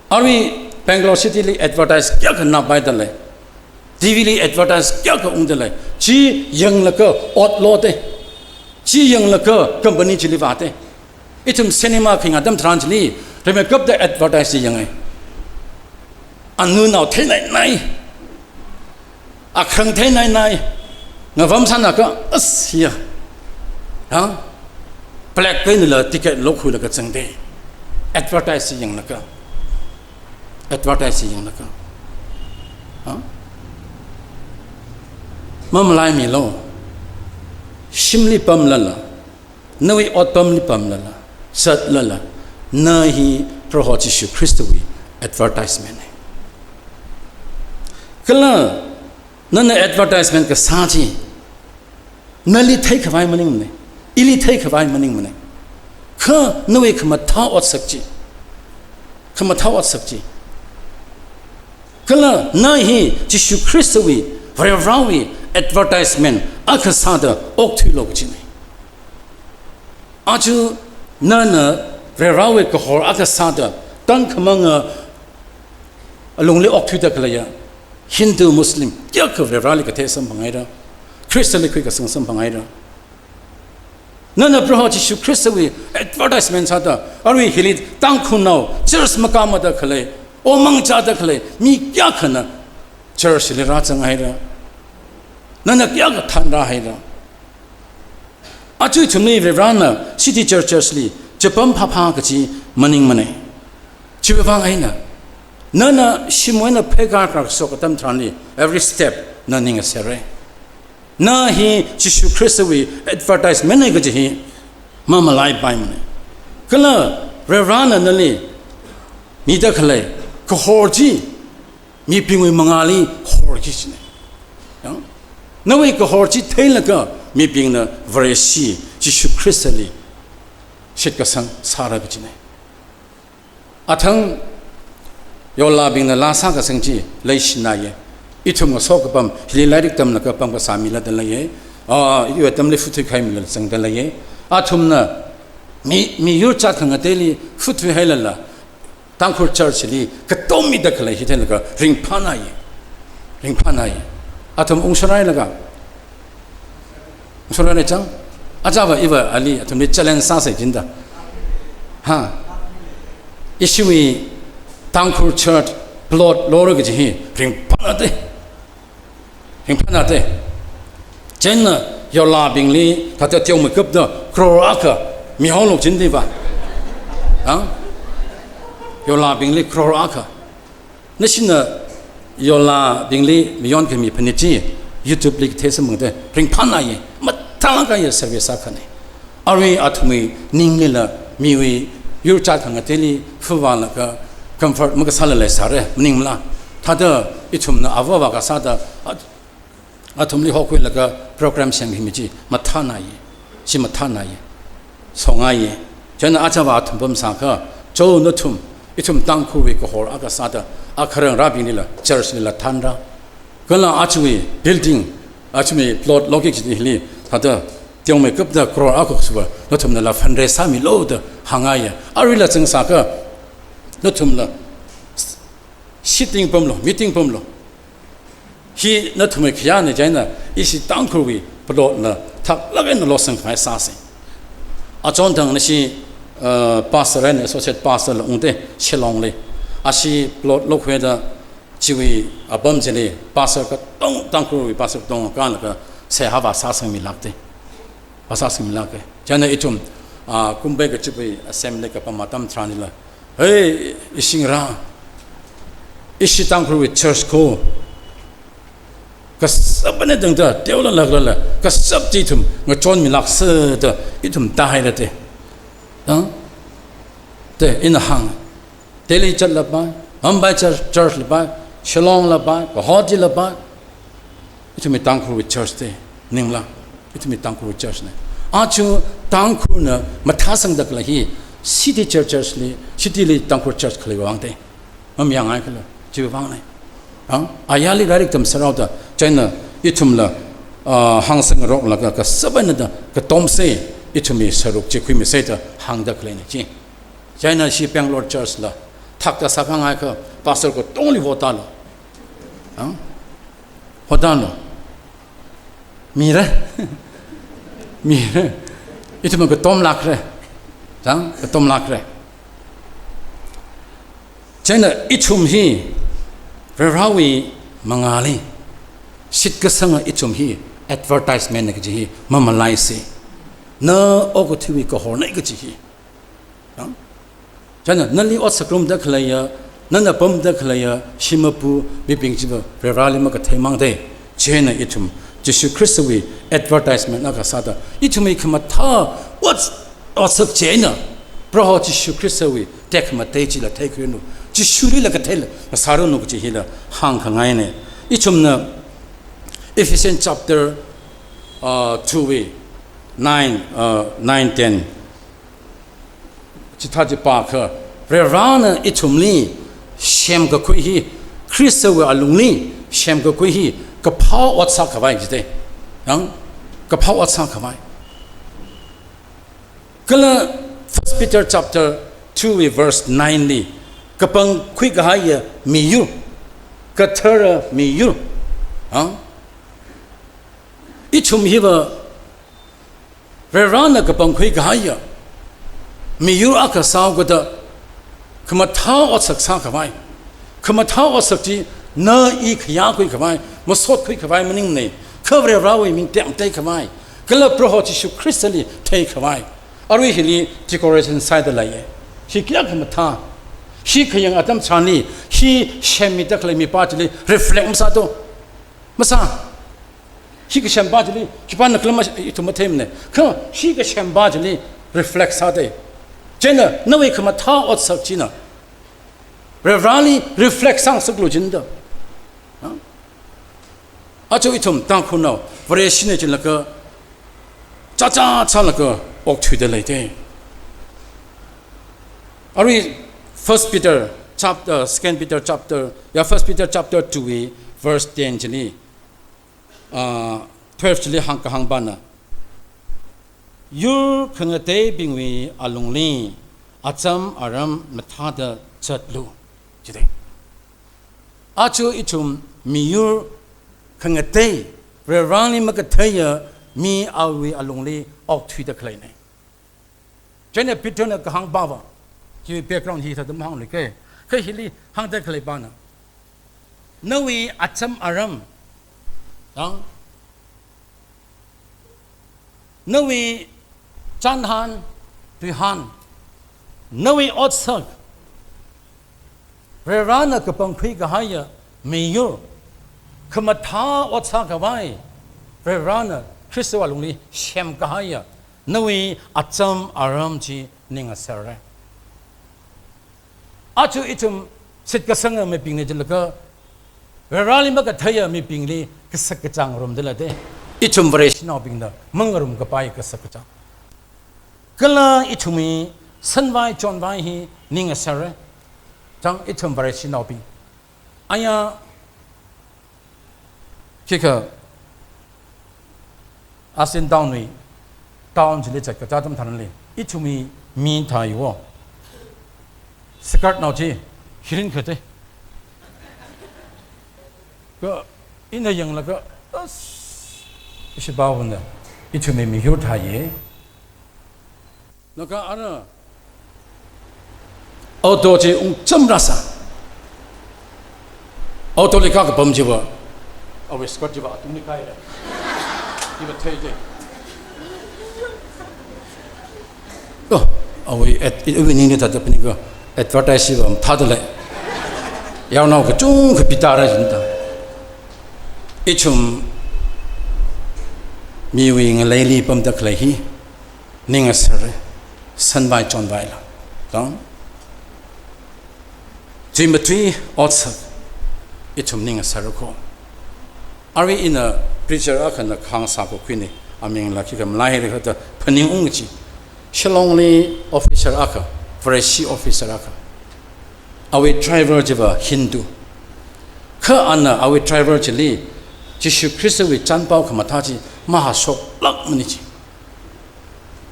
Arui Bangalore City li advertise kayākha napaida lei. T V li advertise kayākha ungda lei. Chi yanglaga ot loda. Chi yanglaga company chili vāda. Ithum cinema kharing atam tharan chili, rimeikapta advertise chi yanga. Anunao theinainai. Akharang theinainai. Ngavamsānakha, as hiya. Ha? Black kainala ticket lokhuilaga zangda. Advertise chi yanglaga. Advertise chi yanglaga. Ha? Mamalaimilu. Shimli pamlala. Nawui otpamli pamlala, zatlala, na hi Proho Jishu Khristawui advertisement na. Kala nana advertisement kasā chi, nali theikhavai maningmana, ili theikhavai maningmana. Kha nawui khamathā otsak chi, khamathā otsak chi. Kala na hi Jishu Khristawui, Varivarāwui advertisement akha sāda okthuilu kajina. Aja nana Varivarāwui kahor akha sāda, tangkhamanga alungli okthuida khaleiya Hindu, Muslim, kayākha Varivarāli kathei samphanghaira, Khristali khuikasang samphanghaira. Nana Proho Jishu Khristawui advertisement sāda, arui hili Tangkhulnao church makamada khalei, omang chāda khalei mi kayākhana church li rāzanghaira. Nana kayākha thanrāhaira. Aja ithumli Varivarāna city churches li chapam phāphā kaji maningmana. Chiwui vang eina, nana shimwui eina pheikar kar shok atam tharanli, every step na ning ngasera. Na hi Jishu Khristawui advertisement na kaji hi mamalaipaimana. Kala Varivarāna nali mida khalei kahor chi mibingwui mangāli horki kajina. Ya? Nawui kahor chi theilaga mibingna Vareshi Jishu Khristali shitkasang sāra kajina. Athang yolabingna laa sākasang chi leishināya. Ithum ngaso kapam hili lairik tamlaga pamkasā mila da leiya. Ah, iwui atamli futhui khaimila zangda leiya. Athumna mi, miyur jat khangateili futhui hailala, Tangkhul church li katom mida khalei hi theilaga ringphānāya. Ringphānāya. Athum ungsharailaga. Ungsharaichang. Achava iva ali athumli challenge sāsa jinda. Ha. Ishiwui Tangkhul church plot lora kaji hi ringphānāda. Ringphānāda. Chieina yolabingli thāda teomeikapta crore akha mihaolu jindiva. Ha? Yolabingli crore akha. Nashina yolabingli miyon khami phanit chi YouTube li kathei samphangda ringphānāya. Mathālāk eina service akhana. Arui athumwui ninglila miwui yur jat khangateili fuvālaga comfort makasāla leisāra, maningmala. Thāda ithumna avāva kasāda at-, athumli hokhuilaga program semkhami chi mathānāya, chi mathānāya, songaiya. Chieina achava athum pamsākha, cho nathum, ithum Tangkhulwui kahor akha sāda, akharang rābinglila, church lila thanra. Kala ajawui building, ajawui plot loki kajili, thāda teomeikapta crore akha suva, nathumnala fundraise sāmilu da hāngaiya. Aruila zangsākha, nathumla sitting pamlu, meeting pamlu. Hi nathumwui khayāna chieina, ishi Tangkhulwui plot na thaklāk eina losangkhavai sāsa. Achonthang nashi, uh, pastor eina associate pastor la ungda Shillong li. Ashi plot lokhuida chiwui apam chili pastor katong, Tangkhulwui pastor katong kānlaga seihā vāsāsangmilākda. Vāsāsangmilāka. Chieina ithum, ah, Kumbai kachipwui assembly kapam atam tharanlila, "Hey, ishingra, ishi Tangkhulwui church ko, kasāpana dangda, teola laklala, kasāp chi ithum ngachonmilāksa da, ithum tāhaira te." Ha? Te, ina hāng. Delhi chatlapai, Mumbai church, church lapai, Shillong lapai, Guwahati lapai. Ithumwui Tangkhulwui church te, ningla. Ithumwui Tangkhulwui church na. Aja Tangkhulna mathāsangda khalei hi, city churches li, city li Tangkhul church khalei vang te. Mamayāngai khala, chiwui vang na. Ha? Ayarli lairik tamsāra da, chieina ithumla, ah, hāngsangroklaga kasāpana da, katomsa, ithumwui sāruk chi khuimisa da, hāngda khaleina chi. Chieina shi Bangalore church la, Sakta sākhangai kha, pastor katongli hotalo. Ang? Hotalo. Mira. Mira. Ithum katomlākra. Chang, katomlākra. Chieina ithum hi Varivarawui mangāli shitkasanga ithum hi advertisement na kaji hi mamalaisa. Na okathuiwui kahorna kaji hi. Chang? Chieina nali otsakrumda khaleiya, nana pamda khaleiya shim mapu mibing chiva Varivarali makathei mangda. Chieina ithum Jishu Khristawui advertisement akha sāda, ithumwui khamathā ot, otsak chieina Proho Jishu Khristawui tekhamatei chila theikhuiranu. Jishulila katheila sāranu kaji hila hāngkhangaina. Ithumna Ephesians chapter, uh, two wui nine, uh, nine, ten chithā chi pākha, Varivarana ithumli semkakhui hi, Khristawui alungli semkakhui hi kaphā ot sākhavai jida. Yang, kaphā ot sākhavai. Kala First Peter chapter two wui verse nine li, kapangkhui kahaiya miyur, kathara miyur. Yang, ithum hiva Varivarana kapangkhui kahaiya miyur akha sāhaokida, khamathā otsak sākhavai. Khamathā otsak chi na i khayākhui khavai, masotkhui khavai maningmana. Kha Varivarawui ming tekmatei khavai, kala Proho Jishu Khristali theikhavai. Arui hili decoration sāda leiya. Hi kayākha khamathā. Hi khayang atam chānli, hi semmida khalei mipā chili reflect masāto. Masā. Hi kasempā chili, khipāna khala ithum matheimana. Kha hi kasempā chili reflect sāda. Chieina nawui khamathā otsak china Varivarali reflect sāngasaklu jida. Ha? Aja ithum Tangkhulnao, Vareshina jilaga, chāchā chālaga okthuida leida. Arui First Peter chapter, Second Peter chapter, ya First Peter chapter two wui verse ten chili, ah, twelve chili hāng kahāng pāna, yur khangateibingwui alungli acham aram mathāda zatlu jida. Aja ithum miyur khangatei, Varivarali makatheiya mi awui alungli okthuida khaleina. Chieina Peterna kahāng pāva, hi background hi thāda mahāngluika. Kha hili hāngda khalei pāna, nawui acham aram, yang, nawui chānhān, tuihān, nawui otsak, Varivarana kapangkhui kahaiya miyur, khamathā ot sākhavai, Varivarana Khristawui alungli semkahaiya nawui acham aram chi ning ngasakra. Aja ithum shitkasanga mibingna jilaga, Varivarali makatheiya mibingli kasak kachāng ngarumda leida. Ithum Vareshinaobingna mangarum kapai kasak kachāng. Kala ithumwui shanvai chonvai hi ning ngasakra. Chang, ithum Vareshinaobing. Aya, khikha, Assin Town wui, town chili zatkachā atam tharanli, ithumwui mi thāi wo. Skirt nao chi, hirin khate. Kha ina yanglaga, as, ishi pāhona, ithumwui miyur thāya. Laga ara auto chi ungcham rāsā. Auto li kakapam chiva, awui skirt chiva atungli kaira. Iva theida. Oh, awui ad-, awui ningli thāda phaninga, advertise chiva mathāda lei. Yaonao kachungkha pita ra jida. Ithum miwui ngaleili pamda khalei hi ning ngasakra, shanvai chonvaila. Tang? Chuimatui otsak ithum ning ngasakra kho. Arui ina preacher akhana kahāng sākakhuina, amingla khikha malaihaira kha da phaningung kachi. Shillong li officer akha, Vareshi officer akha. Awui driver chiva Hindu. Kha ana awui driver chili Jishu Khristawui chānpao khamathā chi mahāshoklākmana chi.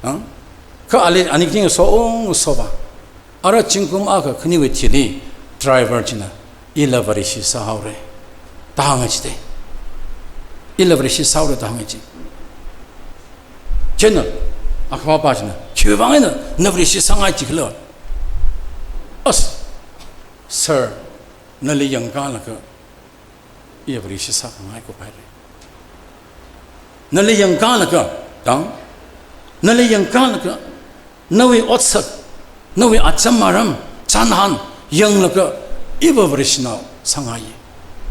Ang? Kha ali, ani khaning so ung so va. Ara zingkum akha khaniwui thili driver china, "Ila Vareshi sāhaora," da hānga jite. "Ila Vareshi sāhaora," da hānga ji. Chieina, akhava pa china, "Khiwuivang eina na Vareshi sāngai jikhala?" "As, sir, nali yangkalaga, iya Vareshi sākhangai kuphaira. Nali yangkalaga, tang, nali yangkalaga, nawui otsak, nawui acham aram, chānhān yanglaga, iva Vareshinao sāngai.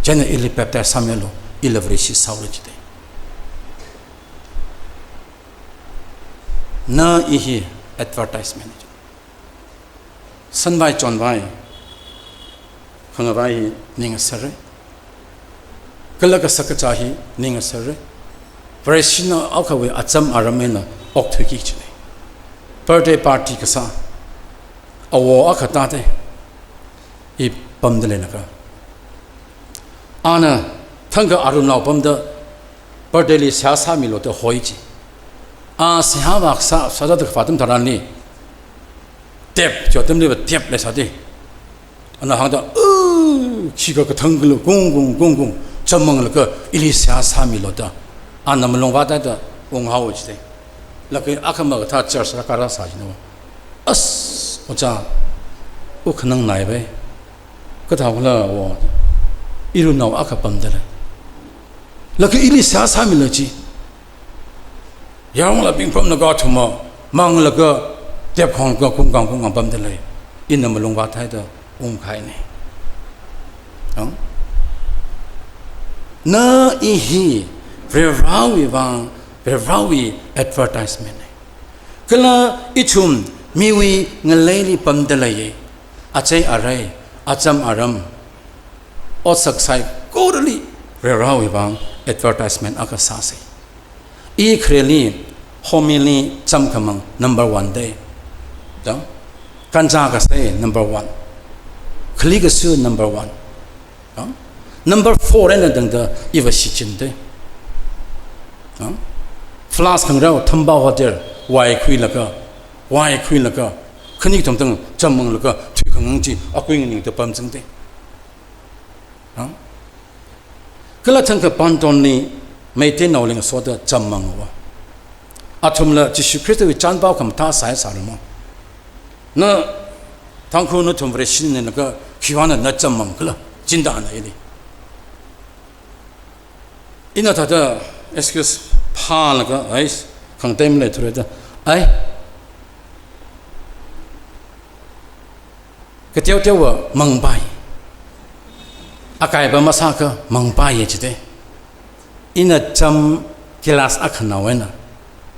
Chieina ili baptize sāmilu, ila Vareshi sāhaora," jite. Na i hi advertisement. Sanvai chonvai, khangavai hi ning asera. Kala kasā kazā hi ning asera. Vareshinao akhawui acham aram eina okthuiki kachina. Birthday party kasā, awo akha tāda, i pamda leilaga, ana thangkha arunao pamda, birthday li seihā sāmilu da hoi ji. A seihā vāsā, sāda khavā atam tharanli, tap, chi atamliva tap leisāda, ana hāngda, "Uh, khikha kathang khala, kung, kung, kung, kung, chammanglaga ili seihā sāmilu," da, ana malung vātāda unghaowa jite. Laga akha makathā church rākara sā jina. "As, ojā, u khanang naiva, kathākhala wo, irunao akha pamda lei. Laga ili seihā sāmilu ji. Yaronglabing pamlaga athumva manglaga, tap khonglaga kungkang kungkang pamda lei. Ina malung vātāda ungkahaina." Ang? Na i hi Varivarawui vang, Varivarawui advertisement na. Kala ithum miwui ngaleili pamda leiya. Achei arei, acham aram, otsak saikorali Varivarawui vang advertisement akha sāsa. I khareli homily chamkhamang number one da. Da? Kancha kasā number one. Khali kasu number one. Da? Number four eina tangda iva shichinda. Da? Flask khangarao, thambao hotel, wai khuilaga, wai khuilaga, khani kathum tang chammanglaga, thui khangang chi akui nganingda pamzangda. Ha? Kala thangkha Pantonli Meiteinaoli ngasoda chammangva. Athumla Jishu Khristawui chānpao khamathā sāi sāramo. Na Tangkhul nathum Vareshi nganinglaga khiwuivang na chammang khala, chindana ili. Ina thāda excuse phālaga, ai, khangatei maleithura da. Ai, kateoteowa mangpai. Akaiva masākha mangpaiya jite. Ina cham glass akhanao eina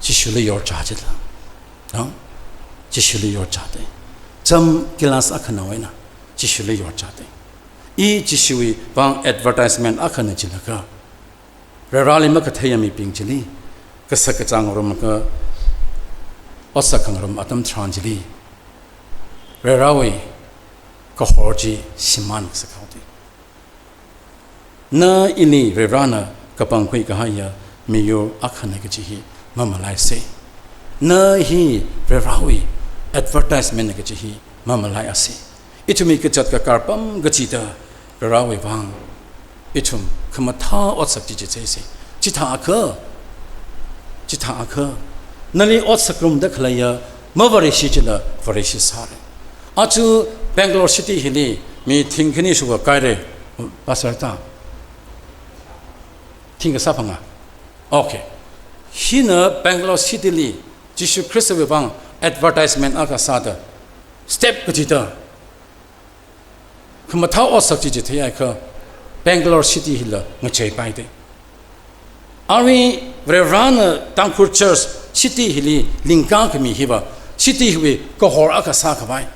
Jishuli yorchā jila. Ha? Jishuli yorchāda. Cham glass akhanao eina Jishuli yorchāda. I Jishuwui vang advertisement akhana jilaga, Varivarali makatheiya mibing chili, kasā kazā ngarumlaga, otsak khangarum atam tharan chili, Varivarawui kahor chi shimān kasā haoda. Na ili Varivarana kapangkhui kahaiya miyur akhana kaji hi mamalaisa. Na hi Varivarawui advertisement kaji hi mamalaiasa. Ithumwui kazat kakar pam kachida Varivarawui vang ithum khamathā otsak chi chitheiasa. Chithākha, chithākha, nali otsak ngarumda khaleiya maVareshi chila Vareshi sāra. Aja Bangalore city hili mi thing khani shukha kaira, Pastor ta. Thing kasā phangā. Okay. Hina Bangalore city li Jishu Khristawui vang advertisement akha sāda, step kachida khamathā otsak chi chitheiakha Bangalore city hila ngacheipaida. Arui Varivarana Tangkhul church city hili lingkā khami hiva city hiwui kahor akha sākhavai.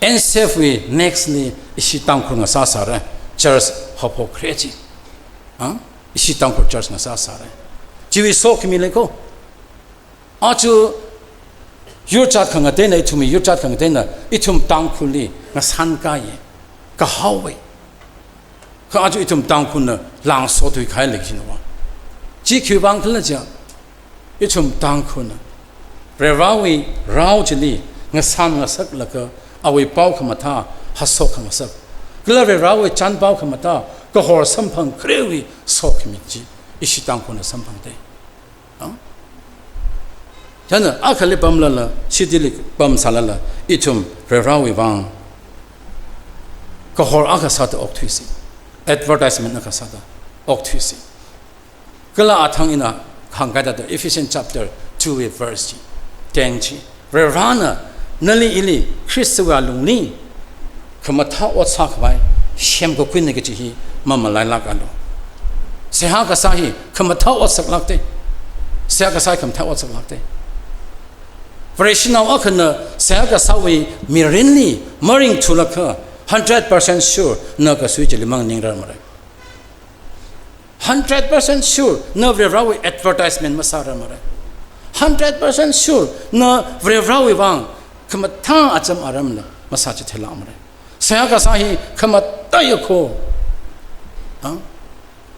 N C F wui next li ishi Tangkhul ngasāsāra, church haophok khare chi. Ha? Ishi Tangkhul church ngasāsāra. Chiwui sokhami leiko. Aja yurchat khangateina, ithumwui yurchat khangateina, ithum Tangkhulli ngasānkāya, kahaowa. Kha aja ithum Tangkhulna langsothui kahai lei kajina va. Chi khiwuivang khala jiakha, ithum Tangkhulna Varivarawui rao chili ngasam ngasaklaga awui pao khamathā hashok khangasak, kala Varivarawui chānpao khamathā kahor samphang kharewui sokhami chi ishi Tangkhulna samphangda. Ah? Chieina akhali pamlala, city li pamsālala, ithum Varivarawui vang kahor akha sāda okthuisa. Advertisement akha sāda okthuisa. Kala athang ina hāngkahai thāda Ephesians chapter two wui verse chi, ten chi, Varivarana nali ili Khristawui alungli khamathā ot sākhavai semkakuina kaji hi mamalailākalu. Seihā kasā hi khamathā ot saklākda. Seihā kasā hi khamathā ot saklākda. Vareshinao akhana seihā kasāwui mirinli maringthuakha, hundred percent sure na kasui chili mang ningrarmara. Hundred percent sure na Varivarawui advertisement masārarmara. Hundred percent sure na Varivarawui vang khamathā acham aramla masāchitheilākmara. Seihā kasā hi khamathā ya kho. Ah?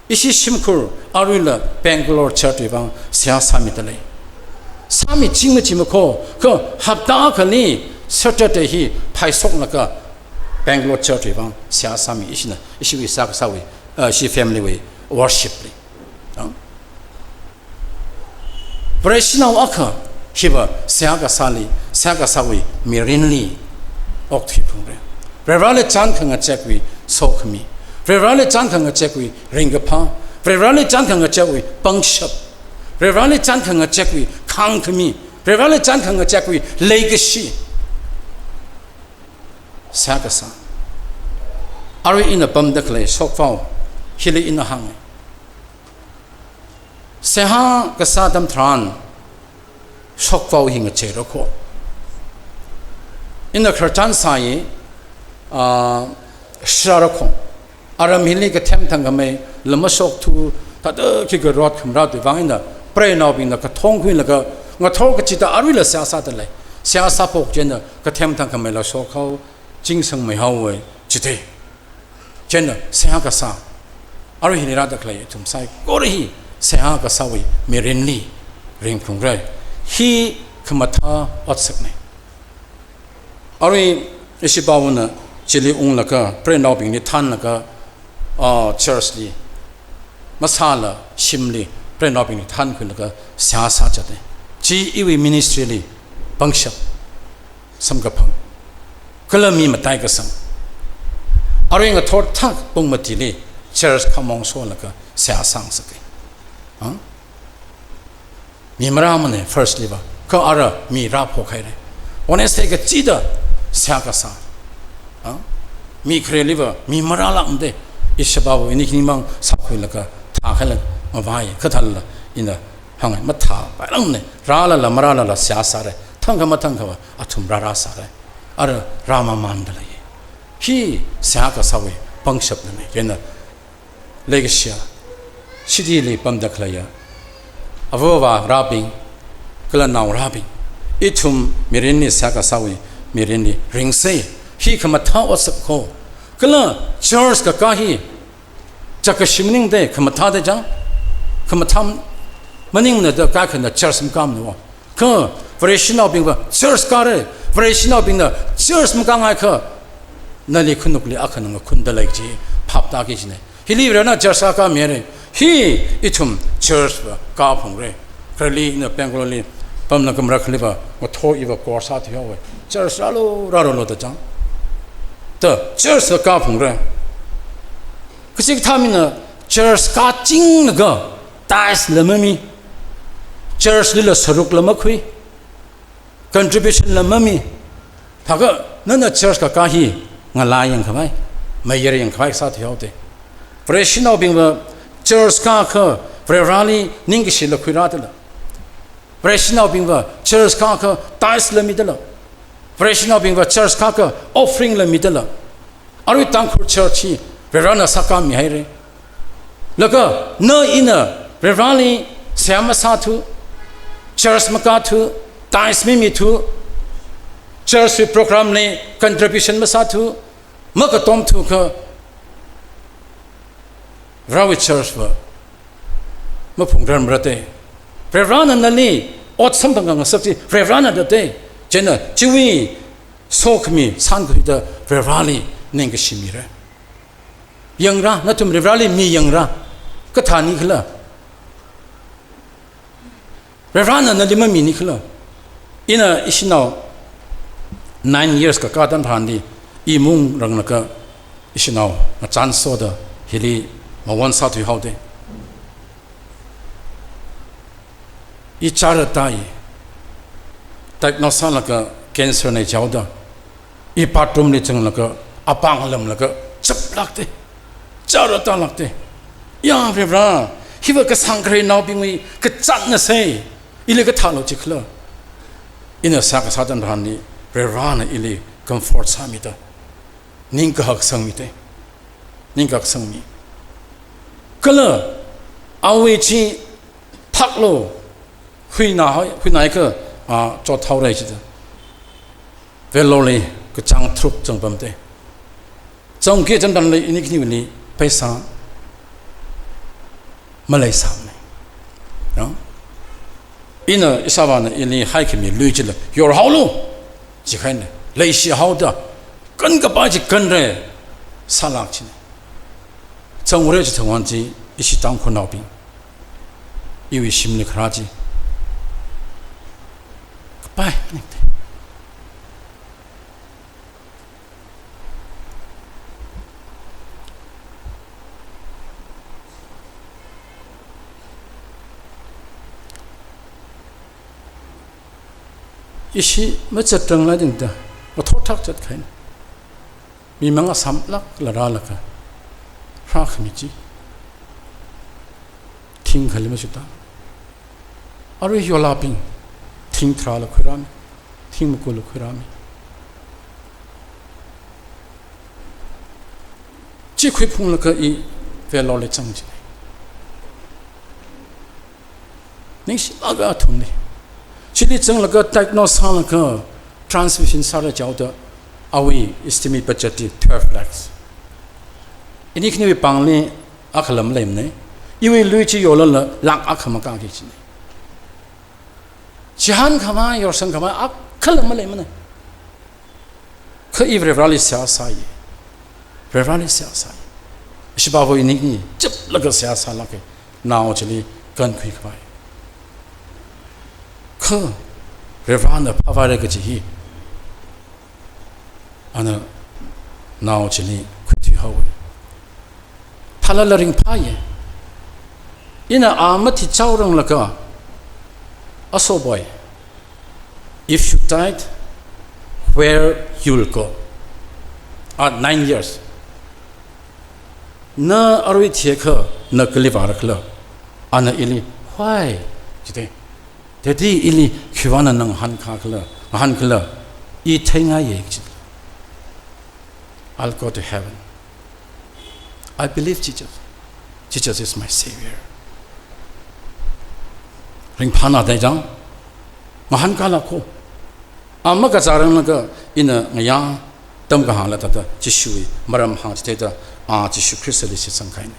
Ishi shimkhur aruila Bangalore church wui vang seihā sāmidalei. Sāmiching machi makho, kha hapta akhali Saturday hi phaishoklaga Bangalore church wui vang seihā sāmi, ishina, ishiwui seihā kasāwui, uh, ishi family wui worship li. Ah? Vareshinao akha hiva seihā kasāli, seihā kasāwui mirinli okthuiphungra. Varivarali chān khangachekwui sokhami, Varivarali chān khangachekwui ringkaphā, Varivarali chān khangachekwui pangshap, Varivarali chān khangachekwui khāngkhami, Varivarali chān khangachekwui leikashi. Seihā kasā. Arui ina pamda khalei shokvao hili ina hānga. Seihā kasā atam tharan shokvao hi ngacheira kho. Ina khararchan sāya, ah, sharāra kho. Aram hili kathem thangkhamei lam mashokthu, thāda khikha rot khamarātwui vang eina preinaobingna kathong khuilaga ngathor kachida aruila seihā sādalei. Seihā sāphok chieina kathem thangkhameila shokhao, chingsangmeihaowa chithei. Chieina seihā kasā. Arui hili rāda khalei ithum saikora hi seihā kasāwui mirinli ringphungra. Hi khamathā otsakna. Arui ishi pāvana chili unglaga, preinaobingli thānlaga, ah, church li masāla shimli preinaobingli thānkhuilaga seihā sāzata. Chi iwui ministry li pangshap, samkaphang, kala mi mataikasang. Arui ngathor thak pung matili church khamong sholaga seihā sāngasaka. Ah? Mi marāmana first liva, kha ara mi rāphok haira. Wednesday kachida seihā kasā. Ah? Mi khareliva mi marālākmada. Ishāvāva ini khani mang sākhuilaga thākhaila mavai, kha thālala ina hānga, mathāpailākmana. Rālala marālala seihā sāra. Thangkha mathangkhava athum rārāsāra. Ara rāmamāndalei. Hi seihā kasāwui pangshapna. Chieina leikashiya, city li pamda khaleiya ava avā rābing, kala naorābing, ithum mirinli seihā kasāwui mirinli ringsa. Hi khamathā otsak kho. Kala church kakā hi chakashi maningda, khamathāda chang, khamathā maningmana da kaikhana church makāmana. Kha Vareshinaobingva church kāra, Vareshinaobingna church makāngaikha, nali khanukli akhana ngakhundalei kaji phap tāki kajina. Hili Varena church akha mihaira. Hi ithum church va kāphungra. Khareli ina Bangalore li pamlaga marakhaliva ngathor iva course athuihaowa. Church rālu, rālu lo da chang. Da church va kāphungra. Kachikathā mina church kāchinglaga tithes la mami, church lila saruk la makhui, contribution la mami. Thākha nana church kakā hi ngalā yangkhavai, mayar yangkhavai sāthuihaoda. Vareshinaobingva church kākha Vareli ningkashi la khuirādala. Vareshinaobingva church kākha tithes la midala. Vareshinaobingva church kākha offering la midala. Arui Tangkhul church hi Varena sākāmihaira. Laga na ina Vareli seihā masāthu, church makāthu, tithes mimithu, church wui program li contribution masāthu, makatomthukha, Varewui church va maphungrarmara da. Varena nali ot samphang khangasak chi Varena da da. Chieina chiwui sokhami sānkhuida Varivarali ningkashi mira. Yangra, nathum Varivarali mi yangra. Kathāni khala? Varivarana nali mamini khala? Ina ishinao nine years kakā atam tharanli, imung ranglaga ishinao ngachānsoda hili mawon sāthuihaoda. I chara tai, diagnose sālaga cancer na jihaoda, i bathroom li zanglaga, apāng lamlaga, chaplākda, chara tālākda. Ya Varivara, hiva kasāngkharei naobingwui kazatna sai, ili kathālo jikhala? Ina seihā kasā atam tharanli, Varivarana ili comfort sāmida, ningkahak sangmida, ningkahak sangmi. Kala awui chi phaklo, huinā hai, huinā haikha, a, chothaora jida. Vellorli kachāng tharuk zangpamda. Zangki atam tharanli ini khaniwuili paisa maleisāmana. Ya? Ina ishāvāna ili haikhami lui chila yorhaolu jikahaina. Leishihaoda, kankapai chi kanra sālāk china. Zangre chithang vang chi, ishi Tangkhulnaobing, iwui shimli kharā chi kapai ningte. Ishi mazatrang laidingda, mathotthak zatkahaina. Mimang asamlāk la rālaga, rākhami chi thing kali machutā. Arui yolābing thing tharāla khuirāmi, thing makula khuirāmi. Chi khuiphunglaga i Vellorli zang china. Ningshilāka athumli. Chili zanglaga diagnose sālaga transfusion sāra jihaoda, awui estimate budget hi twelve lakhs. Ini khaniwui pāngli akhala maleimana. Iwui lui chi yolala lakh akha makāki kajina. Chihānkhavai, yorsangkhavai akhala maleimana. Kha i Varivarali seihā sāya. Varivarali seihā sāya. Ishipāva ini khani chaplaga seihā sālāka. Nao chili kankhuikhavai. Kha Varivarana phāvāra kaji hi, ana nao chili khuithuihaowa. Thālala ringphāya. Ina a mathichaoranglaga, Asoboi, if you died, where you'll go? At nine years. Na arui thiakha na kali vāra khala? Ana ili, why? Jida. Daddy, ili khiwuivang na ngahānkā khala, ngahān khala, i theingaiya jida. I'll go to heaven. I believe Jesus. Jesus is my Savior. Ringphāna dai chang, ngahānkāla kho. A makazāranglaga ina ngayā tamkahāngla thāda Jishuwui maram hāngchitheida, a Jishu Khristali shitsangkahaina.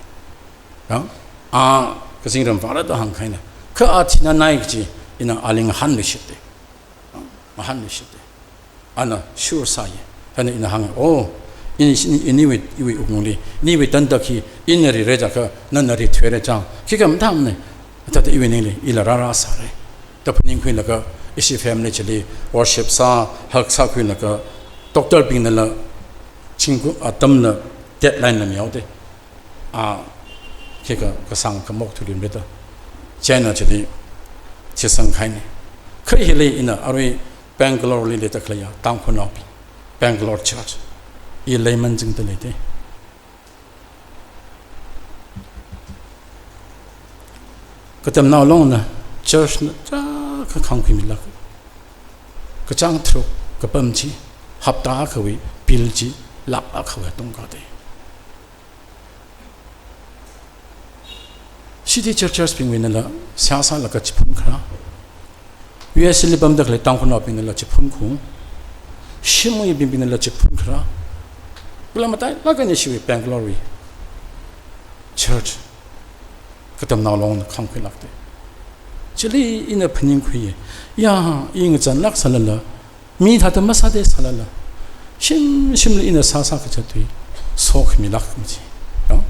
Ya? A kazingram vāra da hāngkahaina. Kha a thinanai kaji ina ali ngahānluishitta. Ngahānluishitta. Ana sure sāya. Ana ina hānga, oh, ini, ini, iniwui, iwui wuklungli, iniwui tantak hi ina rira jiakha, nana rithuira chang, khikha mathāmana. Thāda iwui ningli, ila rāra sāra da phaningkhuilaga, ishi family chili worship sā, hug sākhuilaga, doctor bingnala, chingku, atamla, deadline la mihaoda. A, khikha kasāng khamok thuiluimara da China chili shitsangkahaina. Kha hili ina arui Bangalore li leida khaleiya Tangkhulnaobing, Bangalore Church, i leiman jingda leida. Katamnao longna church na chākha khangkhuimilāk. Kachāng tharuk kapam chi, hapta akhawui bill chi lakh akhawui tungkāda. City churchesbingwuinala seihā sālaga chiphun kharā. U S li pamda khalei Tangkhulnaobingnala chiphun khaung. Shimwui bingbingnala chiphun kharā. Kala matailāk eina ishiwui Bangalore wui church katamnao longna khangkhuilākda. Chili ina phaningkhuiya. Ya, i ngachānlāk sālala, Mi thāda masāda sālala, shim shimli ina sāsā kachā tui, sokhami lākmei chi. Yong,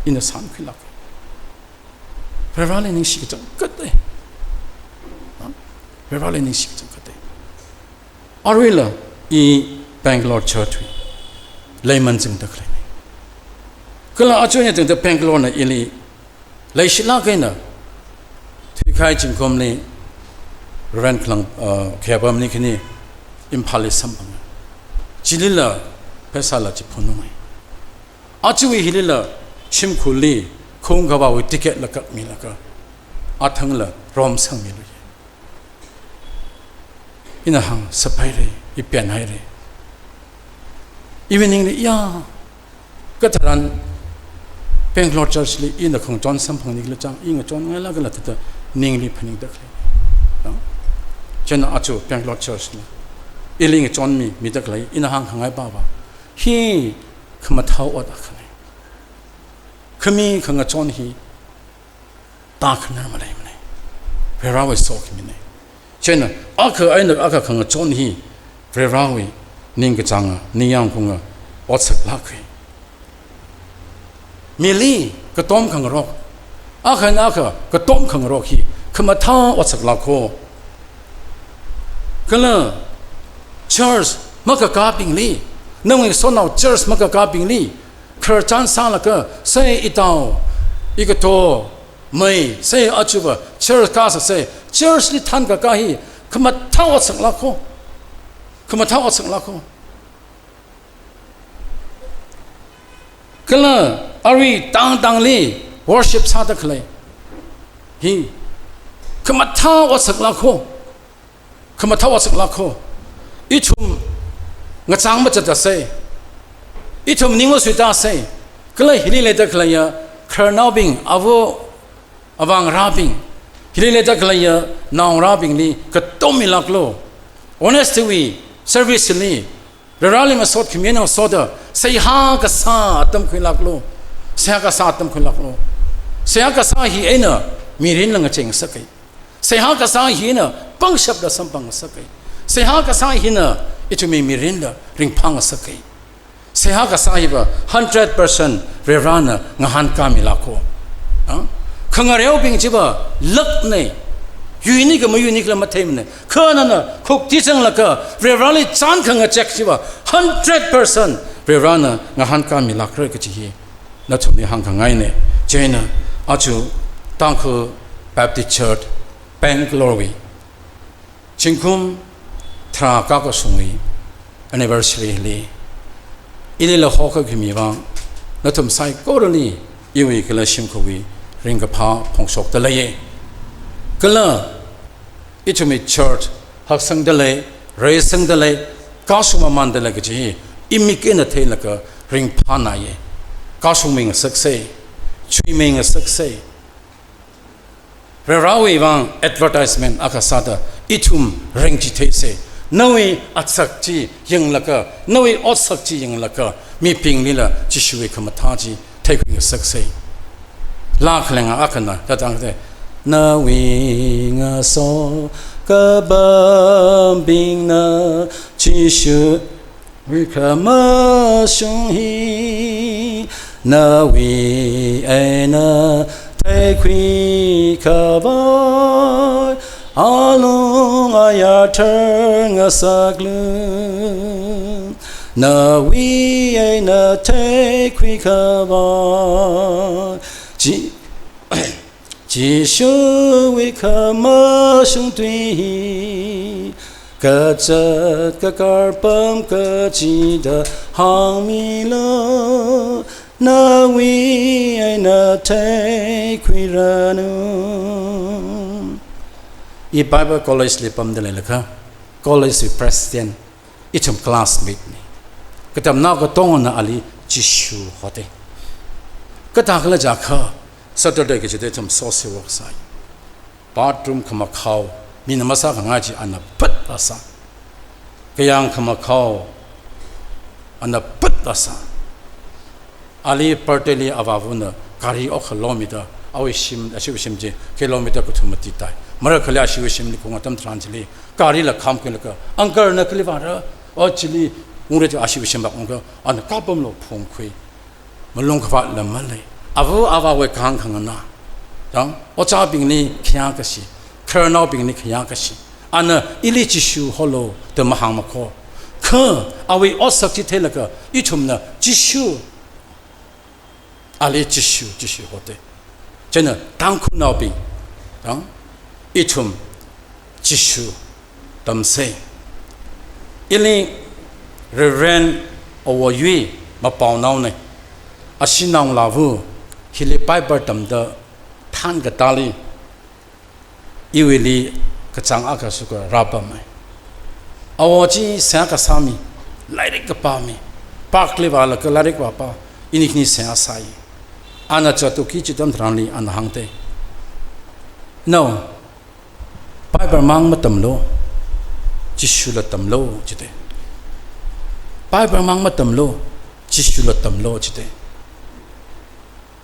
ina sānkhui lāk. Varivarali ningshi kachangkhat e. Varivarali ningshi kachangkhat e. Aruila i Bangalore church wui leiman zingda khaleina. Kala aja eina tangda Bangalore na ili leishilāk eina thuikahai zingkumli Reverend Khalang, uh, Khayapamli khani Imphalli samphanga. Chilila pheisāla chi phunungai. Ajawui hilila shimkhurli khong kavāwui ticket la kakmilaga athangla romsangmiluiya. Ina hāng, sāphaira, i penhaira. Iwui ningli ya, katharan Bangalore church li ina khangachon samphangni khala chang, i ngachonngailākla thāda ningli phaningda khalei. Yong? Chieina aja Bangalore church li ili ngachonmi mida khalei, ina hāngkhangai pava, hi khamathā ot akhana. Khami khangachon hi tākhanar maleimana. Varivarawui sokhamina. Chieina akha eina akha khangachon hi Varivarawui ningkachānga, ningyāngkaunga otsak lāka. Mili katom khangarok, akha eina akha katom khangarok hi khamathā otsak lāka. Kala church makakābingli, nawui sonao church makakābingli khararchan sālaga, sei itao, ikato, mei, sei aja va church kasā sei, church li thānkakā hi khamathā otsak lāka. Khamathā otsak lāka. Kala arui tangtangli worship sāda khalei hi khamathā otsak lāka. Khamathā otsak lāka. Ithum ngachang machata sei, ithum ning masuita sei, kala hili leida khaleiya khararnaobing, ava avā ngarābing, hili leida khaleiya naongarābingli katom milāklu. Wednesday wui service li Varivarali masot khami eina soda seihā kasā atam khuilāklu. Seihā kasā atam khuilāklu. Seihā kasā hi eina mirinla ngachei ngasaka. Seihā kasā hina pangshapla samphang ngasaka. Seihā kasā hina ithumwui mirinla ringphā ngasaka. Seihā kasā hiva hundred percent Varivarana ngahānkāmilāka. Ha? Khangareobing chiva lakna, yuini ka mayuini kala matheimana. Kha nana khukti zanglaga Varivarali chān khangachek chiva hundred percent Varivarana ngahānkāmilākra kaji hi nathumli hāngkhangaina. Chieina aja Tangkhul Baptist Church Bangalore wui zingkum tharā kakashungwui anniversary li, ilila hokha khami vang nathum saikorali iwui kala shimkhurwui ringkaphā phongshokda leiya. Kala ithumwui church haksangda lei, reisangda lei, kashung mamanda lei kaji hi imik eina theilaga ringphānāya. Kashungmi ngasaksei, chuimi ngasaksei. Varivarawui vang advertisement akha sāda ithum ringchitheisei. Nawui otsak chi yanglaga, nawui otsak chi yanglaga, mibinglila Jishuwui khamathā chi theikhui ngasaksei. Laa khalenga akhana, tatang te, nawui ngaso kapambingna Jishuwui khamashung hi nawui eina theikhui khavai, alung ayar thar ngasaklu. Nawui eina theikhui khavai, Ji-, Jishuwui khamashung tui hi kazat kakar pam kachida hāngmilu, nawui eina theikhuiranu. I Bible College li pamda leilakha, college wui president ithum classmate na. Katamnao katongana ali Jishu hoda. Kathākhala jiakha, Saturday kachida ithum social work sāi. Bathroom khamakhao, mina masākhangai chi ana phat vāsā. Kayāng khamakhao, ana phat vāsā. Ali birthday li avāvana gari okha lomida, awui shim, ashiwui shim chi kilometer kathum mati tai. Marakhali ashiwui shimli khaung atam tharan chili, garila khamkhuilaga, uncle na kali vāra, o chili, ungre chi ashiwui shim vak ungkha, ana kapamlo phungkhui. Malung kavāt lam malei. Ava avāwui kahāng khanganā. Yang, ojābingli khayā kashi, khararnaobingli khayā kashi. Ana ili Jishu holo da mahāngmakho. Kha, awui otsak chi theilaga, ithumna Jishu, ali Jishu, Jishu hote. Chieina Tangkhulnaobing, yang, ithum Jishu tamsei. Ili Reverend Awo Yui mapaonaone. Ashee Naonglāva hili Bible tamda than katāli, iwuili kachāng akha sukha rāpamei. Awo chi seihā kasā mi, lairik kapā mi, park li vālaga lairik vāpā, ini khani seihā sāi. Ana chatuki chi atam tharanli ana hāngte. Nao, Bible māng matamlu, Jishula tamlu jite. Bible māng matamlu, Jishula tamlu jite.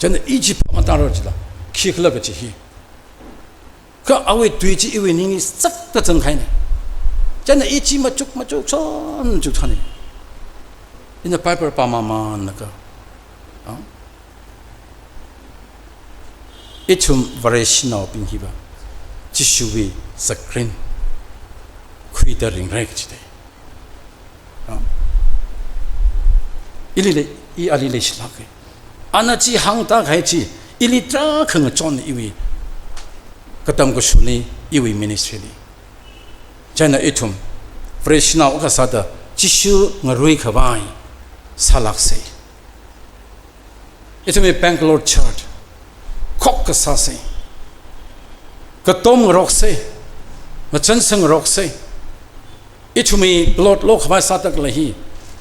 Chieina i chi phap matāra jila, khikhala kachi hi. Kha awui tui chi iwui ningli sakta zangkhaine. Chieina i chi machuk machuk son chuk thane. Ina Bible pāmamānlaga, ah? Ithum Vareshinaobing hiva Jishuwui zakrin khuida ringra kachite. Ah? Ili lei, i ali leishilāke. Ana chi hāngda kahai chi, ili tarākha ngachon iwui katam kashunli, iwui ministry li. Chieina ithum Vareshinao akha sāda Jishu ngaruikhavai sālāksei. Ithumwui Bangalore Church khok kasāsei. Katom ngaroksei. Machansang ngaroksei. Ithumwui plot lokhavai sāda khalei hi,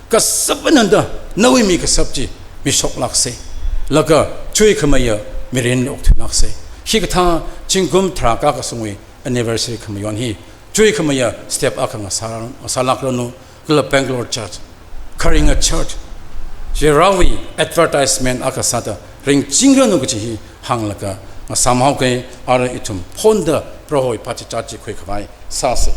kasap ananda, nawui mi kasap chi mishoklāksei. Laga chuikhamayā mirinli okthuilāksei. Hikathā zingkum tharā kakasungwui anniversary khamayon hi, chuikhamayā step akha ngasā, ngasālākranu, kala Bangalore Church, kharinga church, Varewui advertisement akha sāda ringchingranu kachi hi hānglaga ngasāmhaoke. Ara ithum phonda Prohowui pachichat chi khuikhavai sāsei.